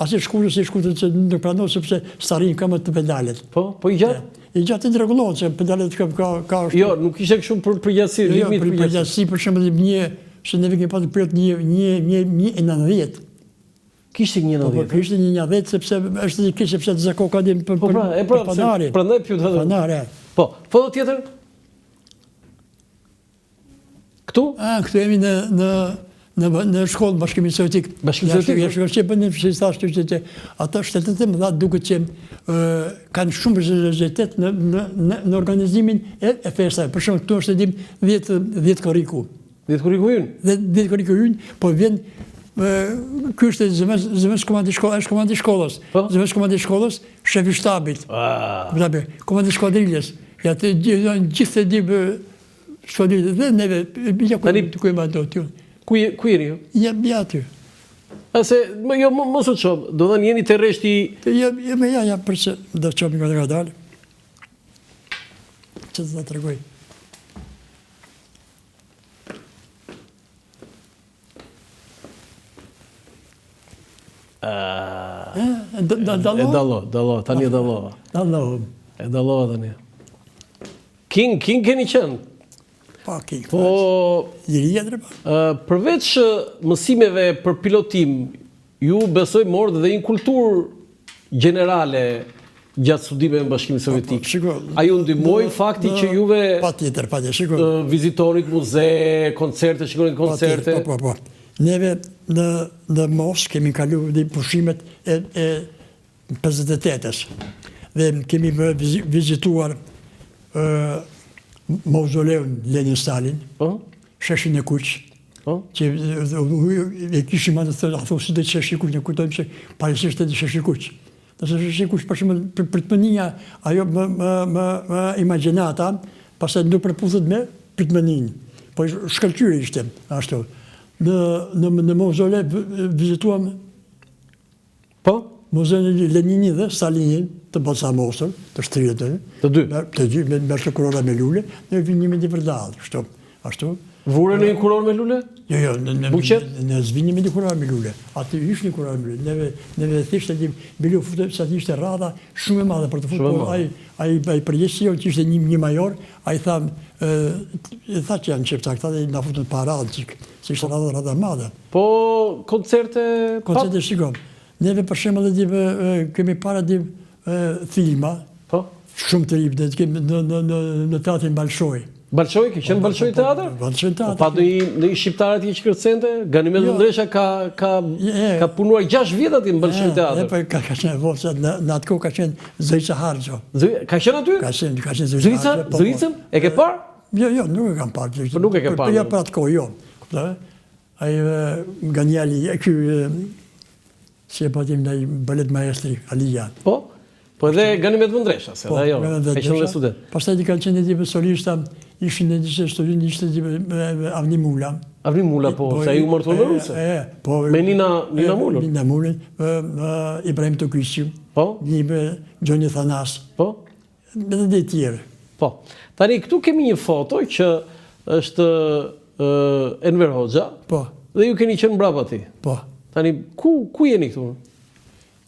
As i shkurtër si i shkurtër që nuk pranon sepse s'arrin këmbët te pedalet. Po, po i gjatë? I gjatë të rregullohet se pedalet ka ka ka është. Jo, nuk ishte kështu për për gjatësi, jo, jo limit për gjatësi. Gjatësi për shembull një se ne kemi pasur pilot një një një një e 90. Kishte një 90. Po, po kishte një 90 sepse është një kishte sepse të zako ka dim për po, pra, e pra, për panarin. Prandaj pyet vetëm. Panari. Po, foto tjetër? Këtu? Ah, këtu jemi në në në në shkollë Bashkimi Sovjetik. Bashkimi Sovjetik. Ja, shikosh që bënin si thashë që që ata shtetet e mëdha duket që ë kanë shumë seriozitet në në në, në organizimin e, e festave. Për shembull, këtu është e dim 10 10 korriku. 10 korriku ynë. Dhe 10 korriku ynë, po vjen ky është zëvendës zëvendëskomandanti i shkollës, është komandanti i shkollës. Po? Zëvendëskomandanti i shkollës, shefi i shtabit. Ah. Komandanti i skuadriljes. Ja të gjithë të di skuadriljes dhe neve ja ku ku jemi ato aty. Ku je ku jeni ju? Jam ja aty. A se më jo mos u ço, do thënë jeni te rreshti Jo, jo, ja, ja, përse do të çohemi nga ngadalë. Që të ta tregoj. E dallo, dallo, tani e dallova. Dallo. E dallova tani. King, King keni qenë? Po, King. Po, Liria dhe po. Përveç mësimeve për pilotim, ju besoj morët dhe një kulturë gjenerale gjatë studimeve në Bashkimin po, po, Sovjetik. Shiko, A ju ndihmoi fakti që juve patjetër, patjetër, shiko. Vizitonit muze, koncerte, shikonit koncerte? Po, po, po. Neve në në Moskë kemi kalu dhe pushimet e e 58-ës. Dhe kemi vizituar ë mauzoleun Lenin Stalin, po? sheshin e kuq, po? që e kishim atë të a si do të sheshi i kuq, ne kujtojmë se Parisi është edhe sheshi i kuq. Nëse sheshi i kuq, për shembull, për, pritmënia, ajo më, më, më, më imagjinata, pastaj nuk përputhet me pritmëninë. Po shkëlqyer ishte, ashtu. Në, në, në mauzole vizituam Po? Muzeun e Leninit dhe Stalinit të balsamosur, të shtrirë të Të dy. Të dy me me kurora me lule, ne vinim me vërdallë, kështu. Ashtu. Vure në një kurorë me lule? Jo, jo, në në Buqet? Në s'vinim me një kurorë me lule. Aty ishte një kurorë me lule. Neve neve thjesht e bile u futëm sa ishte radha shumë e madhe për të futur, po ai ai ai përgjegjësi jonë që ishte një një major, ai tha ë e tha që janë shqiptarë këta dhe na futën pa radhë çik, se ishte radha radha e madhe. Po koncerte Koncerte shiko. Neve për shembull di kemi para di filma. Po. Shumë të ri, kemi në në në në teatrin Balshoi. Balshoi, ke qenë Balshoi po, po, teatr? Balshoi teatr. Po pa ndonjë ndonjë shqiptar atje që kërcente? Ganimet jo. Ndresha ka ka ka punuar 6 vjet atje në Balshoi teatr. Po ka ka qenë vonë në në atë kohë ka qenë Zoica Harxho. Ka qenë aty? Ka qenë, ka qenë Zoica. Zoica, Zoicën? E ke parë? Jo, jo, nuk e kam parë. Po nuk e ke parë. Jo, për atë kohë, jo. Kuptove? Ai nga një Ali, ky si e patim ndaj balet maestri Alia. Po. Po edhe Ganimet Mëndresha, se po, edhe ajo, ka qenë dhe student. Pastaj kanë qenë edhe solista, ishin edhe disa student, ishte edhe Avni Mula. Avni Mula, po, po se ai u martua me ruse. E, po, me Nina, Nina Mulën. Nina Mulën, Ibrahim Tokiqi, po? një Gjoni Thanas. Po? Edhe dhe tjerë. Po. Tani, këtu kemi një foto që është Enver Hoxha. Po. Dhe ju keni qenë mbrapa tij. Po. Tani, ku, ku jeni këtu?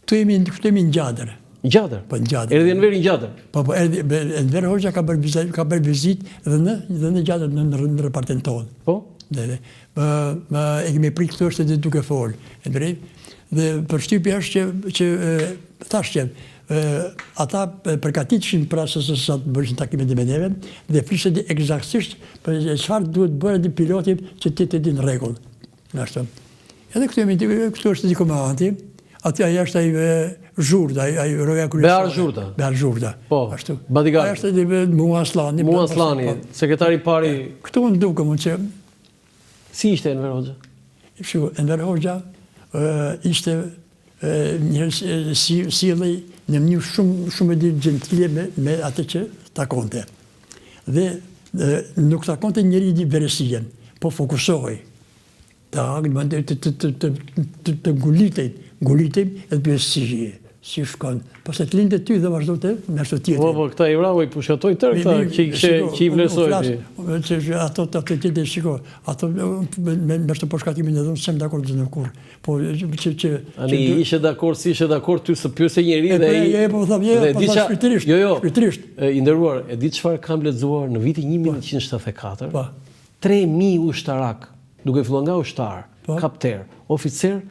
Këtu jemi, këtu jemi në Gjadër. Në Gjadër? Po, në Gjadër. Erdhi Enveri në Gjadër? Po, po, erdhi, Enver Hoxha ka bërë vizitë, ka bërë vizitë dhe në, dhe në Gjadër, në, në, në repartin tonë. Po? Dhe, dhe, më, më, e kemi prit këtu është edhe duke folë. Enveri, dhe përshtypja është që, që e, thash që, e, ata përgatitshin pra se se sa të bërshin takimet me neve, dhe flishin eksaktësisht për çfarë duhet bërë një piloti që të jetë në rregull. Ashtu. Edhe këtu jemi, këtu është një komandanti, aty ai është ai Zhurda, ai ai roja kryesore. Behar Zhurda. Behar Zhurda. Po. Ashtu. Bodyguard. Ai është edhe Mua Asllani. Mua Asllani, po. sekretari i parë. Këtu unë dukem unë që Si ishte Enver Hoxha? Shiko, Enver Hoxha ishte njerëz si sillej në mënyrë shumë shumë e xhentile me me atë që takonte. Dhe nuk takonte njeri di veresien, po fokusohej. Ta më të të të të të të të ngulitej, ngulitej edhe pyes si je, si shkon. Pastaj të linte ty dhe vazhdonte me ashtu tjetrin. Po, po, këta i vrau, i pushkatoi tërë këta që i kishte që i vlerësoi ti. Që që ato të të tjetër shiko, ato me me me ashtu pushkatimin edhe unë s'jam dakord në kurrë. Po që që Ani ishe dakord, si ishe dakord, ty s'të pyeste njeri dhe ai. E po them, jo, po them shpirtërisht. Jo, jo. Shpirtërisht. I nderuar, e di çfarë kam lexuar në vitin 1974? Po. 3000 ushtarak, duke filluar nga ushtar, po. kapter, oficer,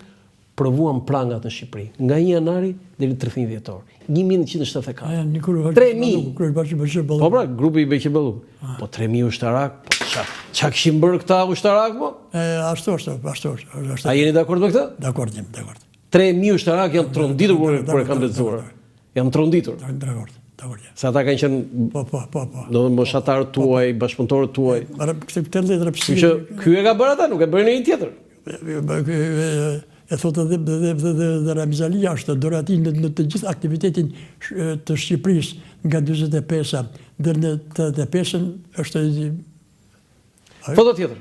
provuan prangat në Shqipëri, nga 1 janari deri në 31 dhjetor, 1974. 3000. Po pra, grupi i Beqir Ballukut. Po 3000 ushtarak, po ça, ça kishin bërë këta ushtarak po? E ashtu është, ashtu është, ashtu. A jeni dakord me këtë? Dakord jam, dakord. 3000 ushtarak janë tronditur kur kur e kam lexuar. Jam tronditur. Dakord, dakord. Se ata kanë qenë Po, po, po, po. Do të moshatarët tuaj, bashkëpunëtorët tuaj. Këtë këtë letër pse. Kështu që ky e ka bërë ata, nuk e bëri ndonjë tjetër. E thotë edhe dhe dhe dhe dhe Ramiz Alia është dora e tij në, në të gjithë aktivitetin të Shqipërisë nga 45-a deri në 85-ën është Foto tjetër.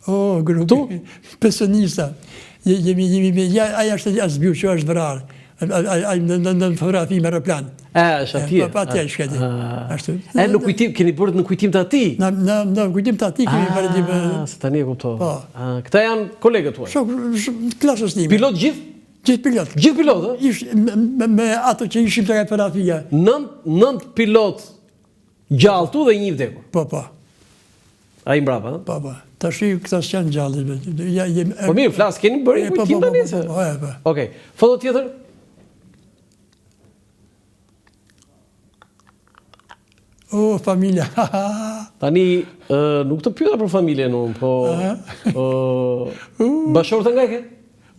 O, grupi, pensionista. Jemi, jemi, jemi, ja, ai është Azbiu që është vrarë. Ai ai në në në fotografi me aeroplan. E, është atje. Po, atje është atje. Ashtu. E në kujtim keni bërë në kujtim të atij? Në në në kujtim të atij kemi bërë një Se tani e kuptova. Po. Këta janë kolegët tuaj. Shok, klasës time. Pilot gjithë? Gjithë pilot. Gjithë pilot, ë? Ish me, me ato që ishim te fotografia. 9 9 pilot gjallë këtu dhe një i vdekur. Po, po. Ai mbrapa, ë? Po, po. Tashi këta s'janë gjallë. Ja, jemi Po mirë, flas, keni bërë një kujtim tani se. Po, po. Okej. Foto tjetër? O, familja. Tani, nuk të pyeta për familjen unë, po... Bashkëshorten nga e ke?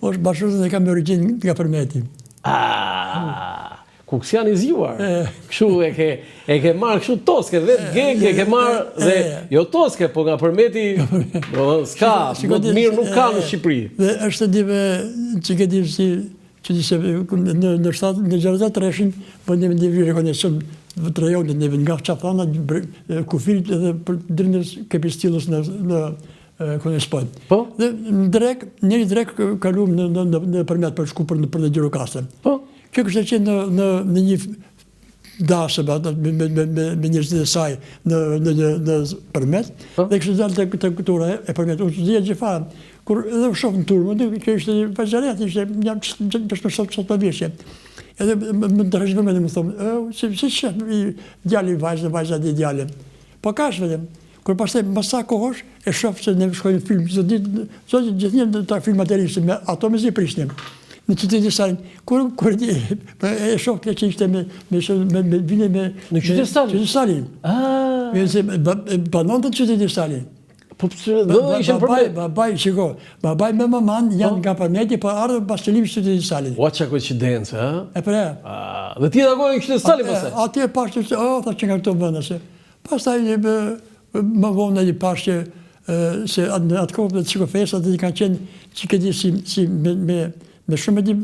Po, bashkëshorten e kam me origjinë nga Përmeti. Ah, kuksian i zgjuar. Kështu e ke, e ke marrë kështu toske, vetë geg e ke marrë dhe jo toske, po nga Përmeti, do s'ka, më të mirë nuk ka në Shqipëri. Dhe është dive, që ke di si Që di se në në shtat në 63-shin bënë një një rekonosim të rajonit neve nga Qafa Thana kufirit edhe për deri në Kepi Stillës në në Konispol. Po? Dhe në drek, një drek kalum në në në, në Përmet për shku për në për në Gjirokastër. Po? Kjo kishte qenë në në në një dasëm me me me me, me njerëzit e saj në në në në Përmet po? dhe kishte dalë tek tek ura e Përmet. Unë s'dija gjë fare. Kur edhe u shoh në turmë, dhe kjo ishte një vajzë ishte një gjashtë 17 vjeçe. Edhe më më tërhoqi vëmendjen, më thonë, "Ë, si si shef i djali vajzën, vajza di djalin." Po kaq vetëm. Kur pastaj mbas sa kohësh e shoh se ne shkojmë në film çdo ditë, çdo ditë gjithnjë në ta film materialisht me ato mezi prisnim. Në qytetin e saj, kur kur di, po e shoh këtë që ishte me me me me vine me në qytetin Stalin. Qytetin Stalin. Ah. Me se banonte në qytetin Stalin. Po pse do ishin për Babai, babai, shiko, babai me maman janë po? nga Përmeti, po ardhën pas çlirimit të qytetit Stalin. Ua ça koincidencë, ha? E pra. Ah, dhe ti takove në qytetin Stalin pastaj. Atje pashë, oh, tha që nga këto vende se. Pastaj më vonë një pashë që se në atë kohë dhe shiko festat dhe kanë qenë që ke di si, si me, me, me shumë di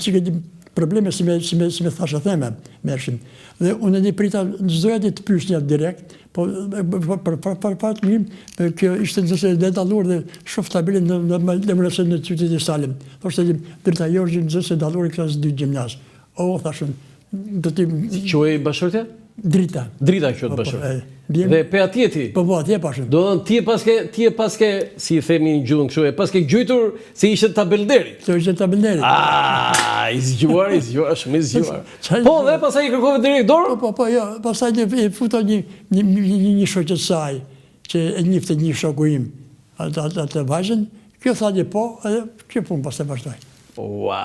që ke di. probleme si me si me si me thashetheme merrshin. Dhe unë e prita s'doja të pyesja direkt, po për për për për fat mirë, kjo ishte nxënëse e dalluar dhe shoh tabelën në në në në në qytetin e Salem. Thoshte Drita Jorgji nxënëse e dalluar e klasës dytë gjimnaz. O, thashë, do t'i... Si quhej bashkëshortja? Drita. Drita quhet po, po, bashkëshortja. Dhe pe atje ti? Po, po, atje pashë. Do të ti e paske, ti e paske, si i themi në gjuhën kështu, e paske gjujtur se ishte tabelë nderi. Se ishte tabelë nderi. Ah, i zgjuar, i zgjuar, shumë i zgjuar. Po, dhe pastaj i kërkove direkt dorën? Po, po, po, jo, pastaj i futa një, një, një, një, një shoqe të saj, që e njifte një shoku im, atë, atë, atë vajzën, kjo tha një po, edhe kjo punë pastaj vazhdoi. Ua!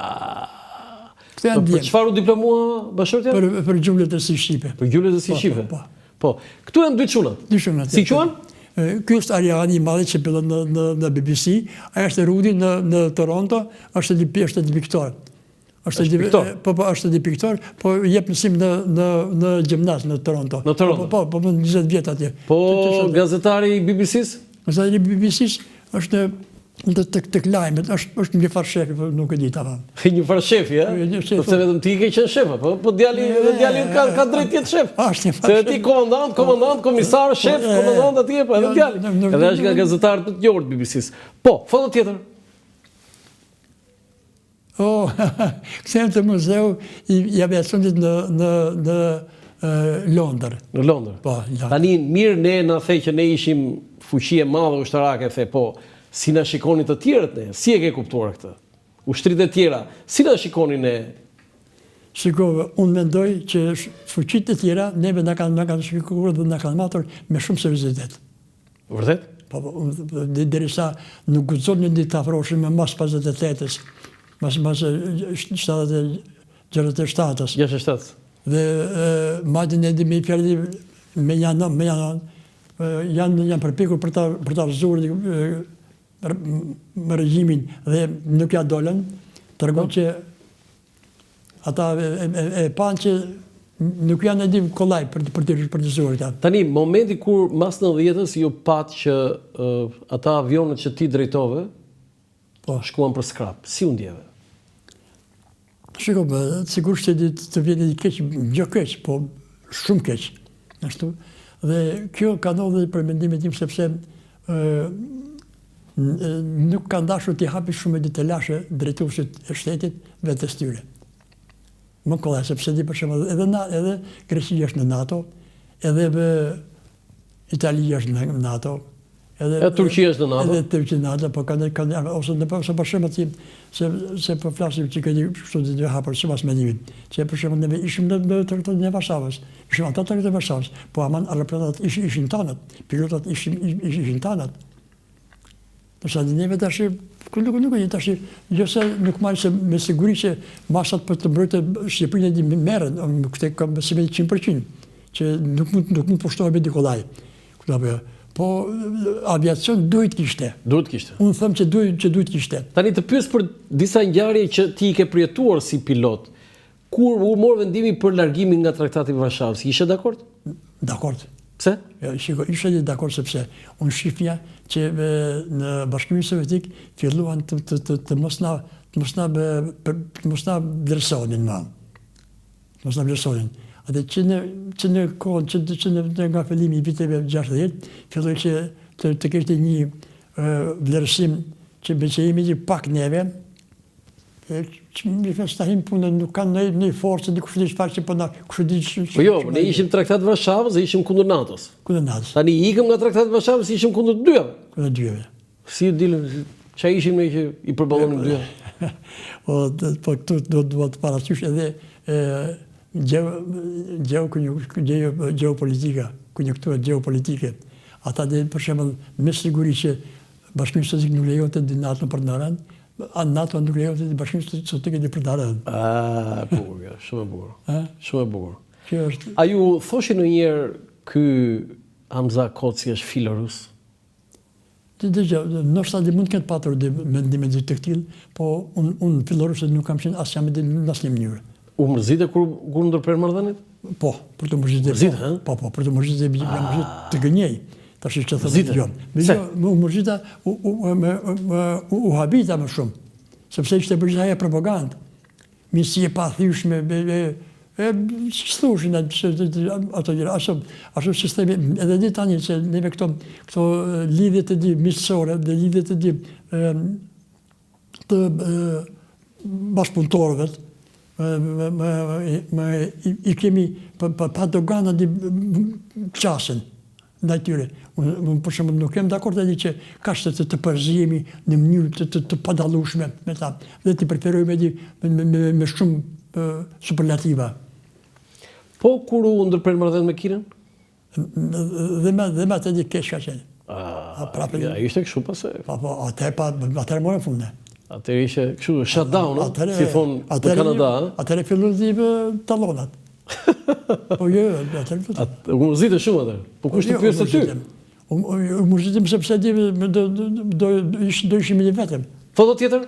Këto janë djem. Për çfarë u diplomua bashkëshortja? Për për gjuhë letërsi shqipe. Për gjuhë letërsi po, shqipe. Po, po. Po. Këtu janë dy çunat. Dy çunat. Si quhen? Ky është Ariani i madhi që fillon në në në BBC, ai është Rudi në në Toronto, është një është një piktor. Është një piktor. Po po është një piktor, po jep mësim në në në gjimnaz në Toronto. Në Toronto. Po po, po, po 20 vjet atje. Po gazetari i BBC-s? Gazetari i BBC-s është në tek tek lajmet, është është një farë shefi, po nuk e di tamam. Një farë shefi, ë? Një shefi. Po pse vetëm ti ke qenë shef, po po djali edhe djali ka ka drejt të jetë shef. Është një farë. Se ti komandant, komandant, komisar, shef, komandant atje, po edhe djali. Edhe është nga gazetarët më të njohur të BBC-s. Po, foto tjetër. Oh, kthehem te muzeu i, i aviacionit në në në Londër. Në Londër. Po, Londër. Tani mirë ne na the që ne ishim fuqi e madhe ushtarake, the, po si na shikonin të tjerët ne? Si e ke kuptuar këtë? Ushtritë e tjera, si na shikonin ne? Shiko, unë mendoj që fuqitë e tjera neve na kanë na kanë shikuar dhe na kanë matur me shumë seriozitet. Vërtet? Po, po, derisa nuk guxonin të afroheshin me mas 58-ës, mas mas 67-ës. 67. Dhe madje ne me fjalë me janë me janë janë janë përpjekur për ta për ta rrëzuar me regjimin dhe nuk ja dolën, tregon po. që Ata e, e, e panë që nuk janë edhe kollaj për për të për të rrëzuar këta. Tani momenti kur mas 90-ës ju patë që uh, ata avionët që ti drejtove, po shkuan për skrap. Si u ndjeve? Shiko, po, sigurisht që të vjen i keq, jo keq, po shumë keq. Ashtu. Dhe kjo ka ndodhur për mendimin tim sepse ë nuk kanë dashur t'i hapin shumë edhe telashe drejtuesit e shtetit vetes tyre. Më kollaj, sepse di për shembull edhe na, edhe Greqia është në NATO, edhe be, Italia është në NATO, edhe edhe Turqia është në NATO. Edhe Turqia në NATO, po kanë kanë ose në ose për shembull si se se po flasim që keni kështu të dy hapur sipas mendimit, që për shembull ne ishim në në traktatin e Varshavës, ishim ata traktatin e Varshavës, po aman aeroplanat ishin ishin tanët, pilotat ishin ishin tanët. Ndërsa neve tash, ku nuk nuk e tash, jo se nuk marrë se me siguri që masat për të mbrojtur Shqipërinë e di merren, këtë kam besim 100%, që nuk mund nuk mund pushtohemi di kollaj. Kupton apo jo? Po aviacion duhet kishte. Duhet kishte. Unë them që duhet që duhet kishte. Tani të pyes për disa ngjarje që ti i ke përjetuar si pilot. Kur u mor vendimi për largimin nga Traktati i Varshavës, ishe dakord? Dakord. Pse? Jo, shiko, isha një dakord sepse unë shifja që në Bashkimin Sovjetik filluan të të të, të mos na të mos na të mos na vlerësonin më. Të mos na vlerësonin. Atë që në që në kohën që që në, në nga fillimi i viteve 60 filloi që të, të kishte një vlerësim që me që jemi një pak neve, Që s'ta hin punën, nuk kanë në një forcë, një kush di çfarë që po na, kush di çfarë. Po jo, ne ishim traktat Varshavës dhe ishim kundër NATO-s. Kundër NATO-s. Tani ikëm nga traktati i Varshavës, ishim kundër të dyjave. Kundër të dyjave. Si dilëm, ça ishim ne që i përballonim të dyja? Po, po këtu do të duhet parasysh edhe e gjeo gjeo gjeo gjeopolitika, konjunktura gjeopolitike. Ata dhe për shembull me siguri që Bashkimi Sovjetik nuk lejonte NATO për të rënë, A NATO nuk lejonte të Bashkimin Sovjetik të për të rënë. A, e bukur kjo, shumë e bukur. A? Shumë e bukur. Kjo është... A ju thoshin ndonjëherë ky Hamza Koci është filorus? Të dëgjo, ndoshta dhe mund të ketë patur dhe mendime të të këtillë, po unë un filorus nuk kam qenë as jam dhe në asnjë mënyrë. U mërzite kur kur ndërprenë marrëdhëniet? Po, për të mërzitë. Mërzite, ha? Po, po, për të mërzitë, jam mërzit të gënjej. Tash që të them jo. Pse? U mërzita, u u u, u habita më shumë, sepse ishte bërë gjithë ajo propagandë. miqësi e pathyeshme, e, e, s'thoshin ato gjëra, ashtu, ashtu si themi, edhe di tani që neve këto, këto lidhjet e di miqësore dhe lidhjet e di të bashkëpunëtorëve, me, me, i kemi pa, pa, pa dogana di qasjen ndaj tyre. Unë, unë për shembull nuk jam dakord edhe që kaq të, të, të përzihemi në mënyrë të, të, të padallueshme me ta dhe t'i preferojmë edhe me, me, me, me shumë superlativa. Po kur u ndërprenë marrëdhëniet me Kinën? Dhe me dhe me atë keq ka qenë. A, prapë ja, ishte kështu pas. Po po, atë pa atëherë morën fund. Atëherë ishte kështu shutdown, si thonë në Kanada, ëh. Atëherë filluan të tallonat. Po jo, atëherë do. U mërzite shumë atëherë. Po kush të jo, pyeste ty? U mërzitëm sepse di do do do ishim i vetëm. Foto tjetër?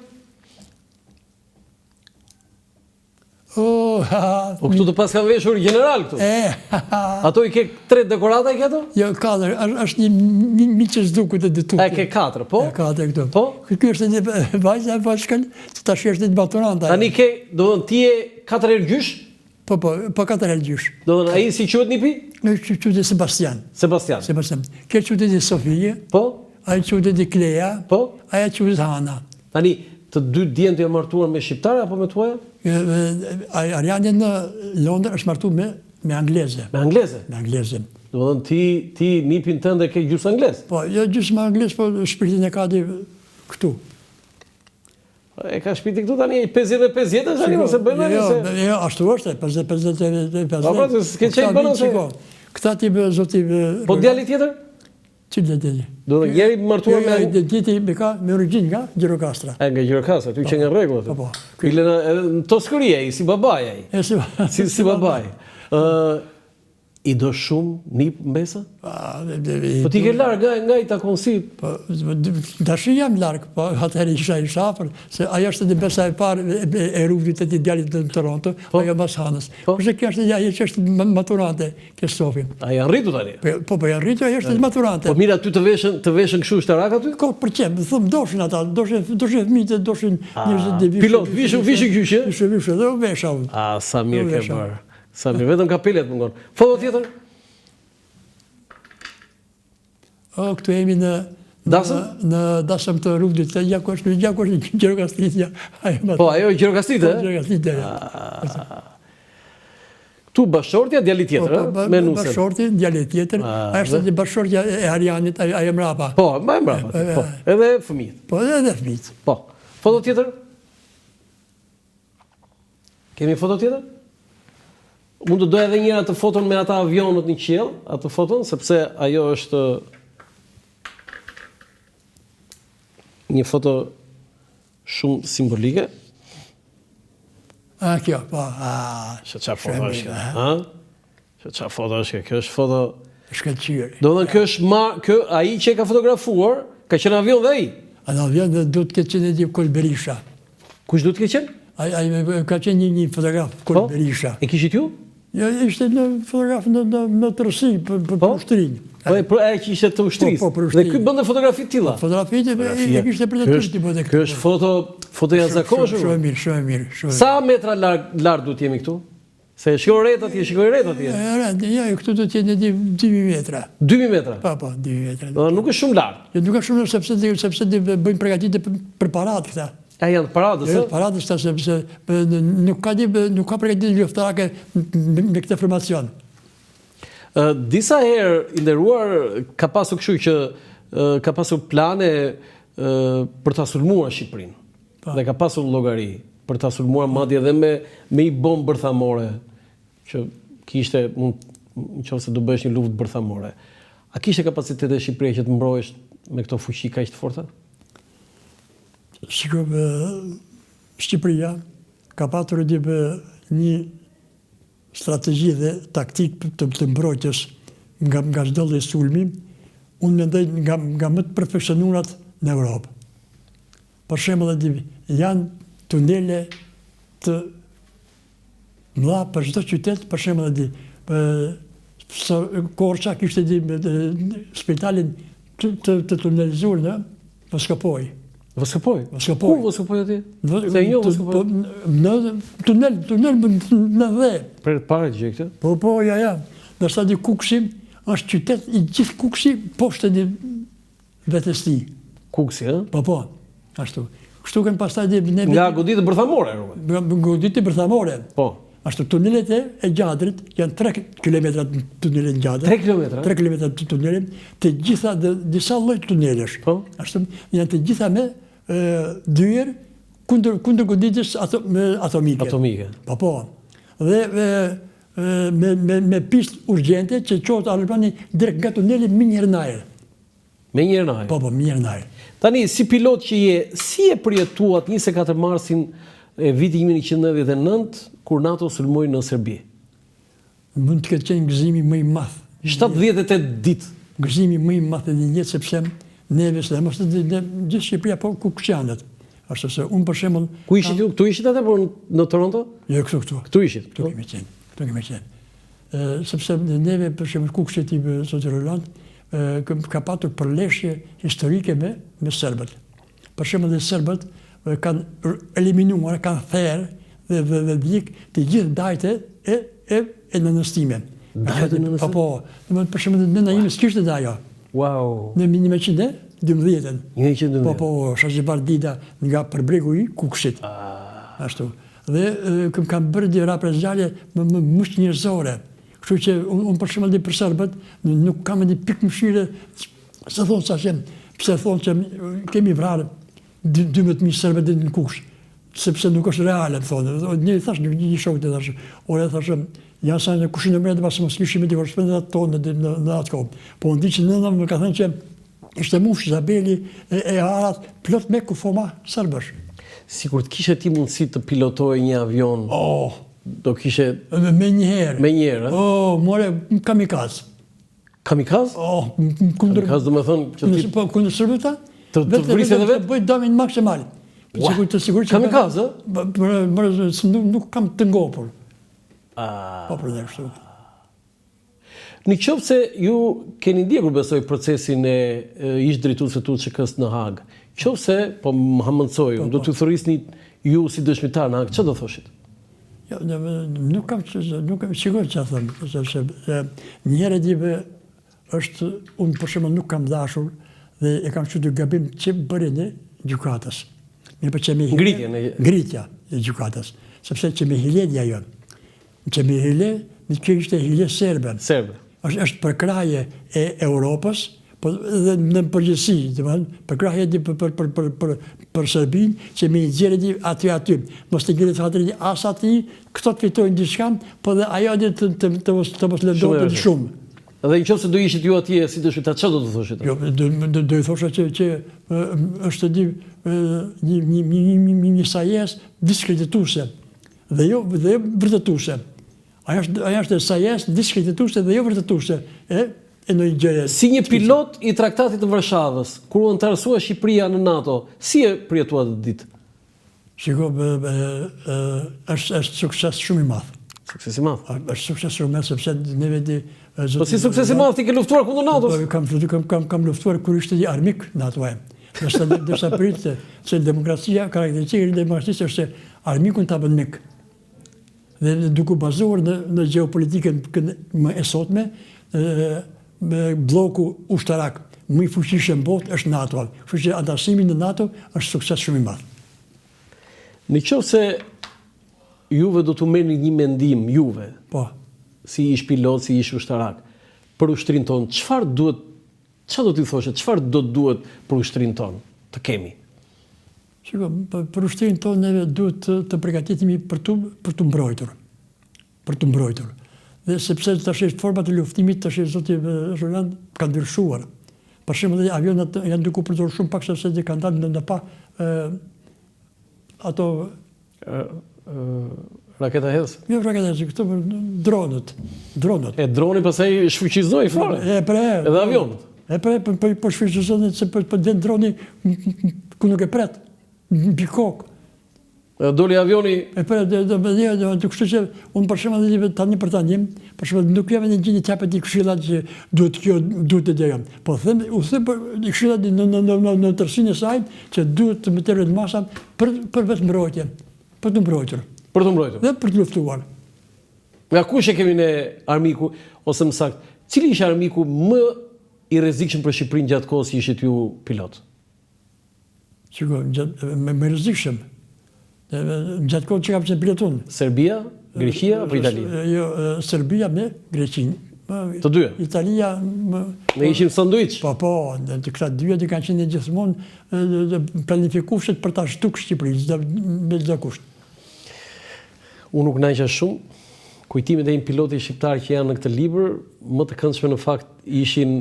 Oh, ha, ha. Po këtu të paskan veshur gjeneral këtu. E, ha, ha. Ato i ke tre dekorata i ke ato? Jo, katër, është një një mi që zduku të ditu. E ke katër, po? E katër këtu. Po? Ky është një vajza e vogël, që tash është një maturante. Tani ke, do të thonë ti je katër herë gjysh? Po, po, po katër herë gjysh. Do të thonë ai si quhet nipi? Ai quhet Sebastian. Sebastian. Sebastian. Kjo quhet Sofia. Po? Ai quhet Klea. Po? Ajo quhet Hana. Tani, të dy djemtë janë martuar me shqiptare apo me të huaja? Arjani në Londër është martuar me me angleze. Me angleze? Me angleze. Do të thonë ti ti nipin tënd e ke gjysmë anglez? Po, jo gjysmë anglez, po shpirtin e ka di këtu. E ka shpirtin këtu tani 50 e 50 është tani mos e bëjmë jo, se. Jo, jo, ashtu është, 50 50 e 50. Po pra, s'ke ç'i bën ose. Këta ti bë zoti. Po djali tjetër? Cili djali? Do të njëri martuar jo, jo, me djeti me ka me origjinë nga Gjirokastra. E nga Gjirokastra, ty që nga rregull aty. Po, po. Ky lëna edhe në Toskëri ai si babai ai. E si si, si babai. Ë I do shumë nip mbesa? Po ti ke larg, nga, nga i takon si? Po, tashi jam larg, po atëherë isha isha afër, se ajo është edhe besa e parë e, e, e Rudit të djalit në Toronto, po, ajo mbas Hanës. Po, Kurse kjo është ajo që është maturante, kjo Sofi. A janë rritur tani? Po, po, po janë rritur, ajo është maturante. Po mirë aty të veshën, të veshën kështu ushtarak aty? Ko, për qejf, thëm doshin ata, doshin, doshin fëmijët, doshin njerëzit e vishën. Pilot, vishu, vishu gjyshi? Vishu, vishu, dhe u vesha unë. A, sa mirë ke bërë. Sa mirë, vetëm kapelet mungon. Foto tjetër? O, këtu jemi në Dasëm? Në, dasëm të Rudit, të ja ku është, ja ku është Gjirokastritja. Po, ajo Gjirokastritja, po, Gjirokastritja, ja. Këtu bashkëshortja, djali tjetër, po, po, me nusen. Bashkëshorti, djali tjetër, ajo është një bashkëshortja e Arianit, ajo mrapa. Po, më e mrapa, po, edhe fëmijët. Po, edhe fëmijët. Po, foto tjetër? Kemi foto tjetër? Unë do doja edhe njëherë atë foton me ata avionët në qiell, atë foton, sepse ajo është një foto shumë simbolike. A, kjo, po, a... Se ça foto është kjo, a? Se ça foto është kjo, kjo është foto... Shkëlqyer. Do të thënë, kjo është ma, kjo, ai që e ka fotografuar, ka qenë avion dhe ai. A në avion dhe duhet të ketë qenë edhe Kol Berisha. Kush duhet të ketë qenë? Ai, ai ka qenë një, një fotograf, Kol po? Berisha. E kishit ju? Jo, ishte një fotograf në, në, në tërësi, për, për, po? ushtrinë. Po, po, e që ishte të ushtrisë. Po, po, për ushtrinë. Dhe ky bënte fotografi të tilla. Po, fotografitë e, e kishte për detyrë t'i bënte. Kjo është foto, foto e jashtëzakonshme. Shumë e mirë, shumë e mirë, shumë e mirë. Sa metra lart lart duhet jemi këtu? Se e shikoj retë atje, shikoj retë atje. Retë, jo, jo, këtu do të jetë 2000 metra. 2000 metra? Po, po, 2000 metra. Do nuk është shumë lart. Jo, nuk është shumë lart sepse sepse bëjnë përgatitje për, për paradë këta. A janë paradës, Jo, paradës këta sepse nuk ka nuk ka përgatitje luftarake me, me këtë formacion. Ë disa herë i nderuar ka pasur kështu që ka pasur plane për ta sulmuar Shqipërinë. Po. Dhe ka pasur llogari për ta sulmuar madje edhe me me një bombë bërthamore që kishte mund në qoftë se do bëhesh një luftë bërthamore. A kishte kapacitete Shqipëria që të mbrohesh me këto fuqi kaq të forta? Shiko, Shqipëria ka patur një, një strategji dhe taktikë të, të mbrojtjes nga nga çdo lloj sulmi, unë mendoj nga nga më të perfeksionuarat në Europë. Për shembull e di, janë tunele të mëdha për çdo qytet, për shembull e di, Korça kishte di spitalin të, të, të tunelizuar në Voskopojë. Voskopoj? Voskopoj. Ku Voskopoj atje? Se e njoh Voskopoj? Po, në tunel, tunel në dhe. Për të parë gjë këtë? Po, po, ja, ja. Ndërsa di Kukësi, është qytet i gjithë Kukësi, poshtë di vetes tij. Kukësi, ë? Po, po, ashtu. Kështu kanë pastaj di... Nga goditje bërthamore, Nga goditje bërthamore. Po. Ashtu, tunelet e, e Gjadrit, janë 3 km tunelet në Gjadër. 3 km? 3 km të tunelet, të gjitha, dhe, disa lloj tunelesh. Po. Ashtu, janë të gjitha me e, dyer kundër, kundër goditjes ato, me atomike. Atomike. Po, po. Dhe e, me, me, me pistë urgjente që çohet aeroplani direkt nga tuneli menjëherë në ajër. Menjëherë në ajër. Po, po, menjëherë në ajër. Tani, si pilot që je, si e përjetuat 24 marsin e vitit 1999, kur NATO sulmoi në Serbi? Mund të ketë qenë gëzimi më i madh. 78 ditë. Gëzimi më i madh në jetë sepse neve sidomos në gjithë Shqipëria, po kuksianët. Ashtu se unë për shembull Ku ishit ju? Këtu ishit atë apo në Toronto? Jo, këtu, këtu. Këtu ishit. Këtu kemi qenë. Këtu kemi qenë. Sepse neve për shembull Kukësi ti zoti Roland ka patur përleshje historike me me serbët. Për shembull dhe serbët kanë eliminuar, kanë therë dhe dhe, dhe djeg të gjithë dajtë e e e nënës time. Dajtë e nënës? Po, po. Domethënë për shembull nëna ime s'kishte daja. Wow. Në 1912-ën. 1912. Po, po, Shazhibar Dida nga përbregu i Kukësit. Ah. Ashtu. Dhe këm kanë bërë një reprezalje më më më njerëzore. Kështu që unë un për shembull di për serbët, nuk kam një pikë mëshire se thonë sa që pse thonë që kemi vrarë 12000 serbë në Kukës, sepse nuk është reale, më thonë. Një thash një, një shok të thash, ore thash, janë sa në kushin e mretë, pas mos kishim të korrespondentat tonë në, në, në atë kohë. Po unë di që nëna më ka thënë që Ishte mush Zabeli e, e arat plot me kufoma serbësh. Sikur të kishe ti mundësi të pilotoje një avion, oh. do kishe... Menjëherë. Menjëherë, Oh, more, kamikaz. Kamikaz? Oh, kundër... Kamikaz do me thënë që ti... Po, kundër serbëve? Të, të vrisje dhe vetë? Të bëj dëmin maksimal. Sigur të sigurt që... Kamikaz, ë? Nuk, nuk kam të ngopur. Ah. Po, për dhe kështu. Në qoftë se ju keni ndjekur besoj procesin e ish drejtuesit të UÇK-së në Hagë, qoftë se, po më hamendësoj, po, do po. t'ju thërrisnin ju si dëshmitar në Hagë, çfarë do thoshit? Jo, nuk kam nuk kam sigurisht çfarë them, sepse një herë di është unë për shembull nuk kam dashur dhe e kam quajtur gabim që bërjen e gjykatës. Mirëpo që me ngritjen e ngritja e gjykatës, sepse që me hile ajo. Që me hile, në kjo ishte hile serbe. Serbe. Është, është përkrahje e Europës, po dhe në përgjithësi, domethënë, përkrahje di për, për, për, për, për, për Serbinë, që me i nxjerrë di aty aty. Mos të ngelet hatri as aty, këto të fitojnë diçka, po dhe ajo di të, të, të, mos, të mos lëndohet shumë. Dhe në qoftë se do ishit ju atje si dëshmitar, çfarë do të thoshit? Jo, do, do, do i thosha që, që është di një, një, një, një, një, një sajesë diskredituese. Dhe jo dhe jo vërtetuese. Ajo është ajo është sajesë diskredituese dhe jo vërtetuese e e ndonjë gjëje. Si një pilot i Traktatit të Varshavës, kur u anëtarësua Shqipëria në NATO, si e përjetuat atë ditë? Shiko, është është sukses shumë i madh. Sukses i madh. Është sukses shumë i madh sepse ne veti Po si sukses i madh ti ke luftuar kundër NATO-s? Po, kam kam kam kam luftuar kur ishte një armik NATO-ja. Ndërsa ndërsa pritte se demokracia, karakteristika e demokracisë është se armikun ta bën mik. Dhe duke u bazuar në në gjeopolitikën më e sotme, ë me blloku ushtarak më i fuqishëm në botë është NATO. Kështu që anëtarësimi në NATO është sukses shumë i madh. Në qoftë se juve do t'u merrni një mendim juve, po, si ish pilot, si ish ushtarak, për ushtrinë tonë, çfarë duhet Çfarë do t'i thoshe, çfarë do të duhet për ushtrinë tonë të kemi? Shiko, për ushtrinë tonë neve duhet të, të përgatitemi për t'u për t'u mbrojtur. Për t'u mbrojtur. Dhe sepse tash format e luftimit tash zoti Roland kanë ndryshuar. Për shembull, avionët janë duke u përdorur shumë pak sepse kanë dalë në, në pa ë ato Raketa hedhëse? Jo, raketa hedhëse, këto për dronët. Dronët. E droni pastaj shfuqizoi fare. E pre. Edhe avionët. E pre, po po, po shfuqizon se po po del droni ku nuk e pret. Mbi kokë. Edhe doli avioni. E po, do do do do do kështu që unë për shembull edhe tani për tani, për shembull nuk jam në gjendje të jap atë këshilla që duhet kjo, duhet të gjëja. Po them, u them për këshilla në në në në në tërësinë e saj që duhet të merren masa për për vetëmbrojtje, për të mbrojtur. Për të mbrojtur. Dhe për të luftuar. Nga kush e kemi ne armiku ose më saktë, cili ishte armiku më i rrezikshëm për Shqipërinë gjatë kohës që ishit ju pilot? Shiko, gjatë, më, më rrezikshëm. Gjatë kohës që kam qenë pilot unë. Serbia, Greqia apo Italia? Jo, Serbia me Greqinë. Të dyja. Italia më Ne ishim sanduiç. Po, po, të këta dyja të kanë qenë gjithmonë planifikuesit për ta zhduk Shqipërinë, me çdo kusht. Unë u kënaqa shumë. Kujtimet e një piloti shqiptar që janë në këtë libër, më të këndshme në fakt ishin,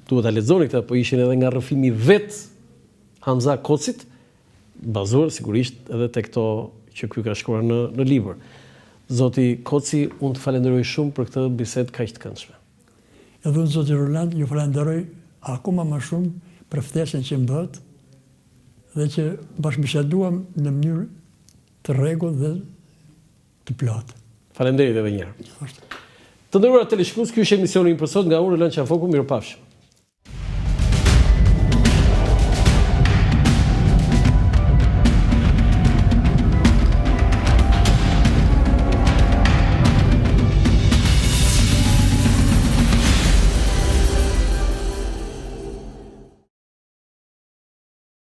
duhet ta lexoni këtë, po ishin edhe nga rrëfimi vetë Hamza Kocit, bazuar sigurisht edhe te këto që ky ka shkruar në në libër. Zoti Koci, unë të falenderoj shumë për këtë bisedë kaq të këndshme. Edhe unë zoti Roland ju falenderoj akoma më shumë për ftesën që më bëtë dhe që bashkëbiseduam në mënyrë të rregullt dhe të plotë. Faleminderit edhe një herë. Të nderuar teleshikues, ky ishte emisioni ynë për sot nga unë Roland Qafoku, mirupafshim.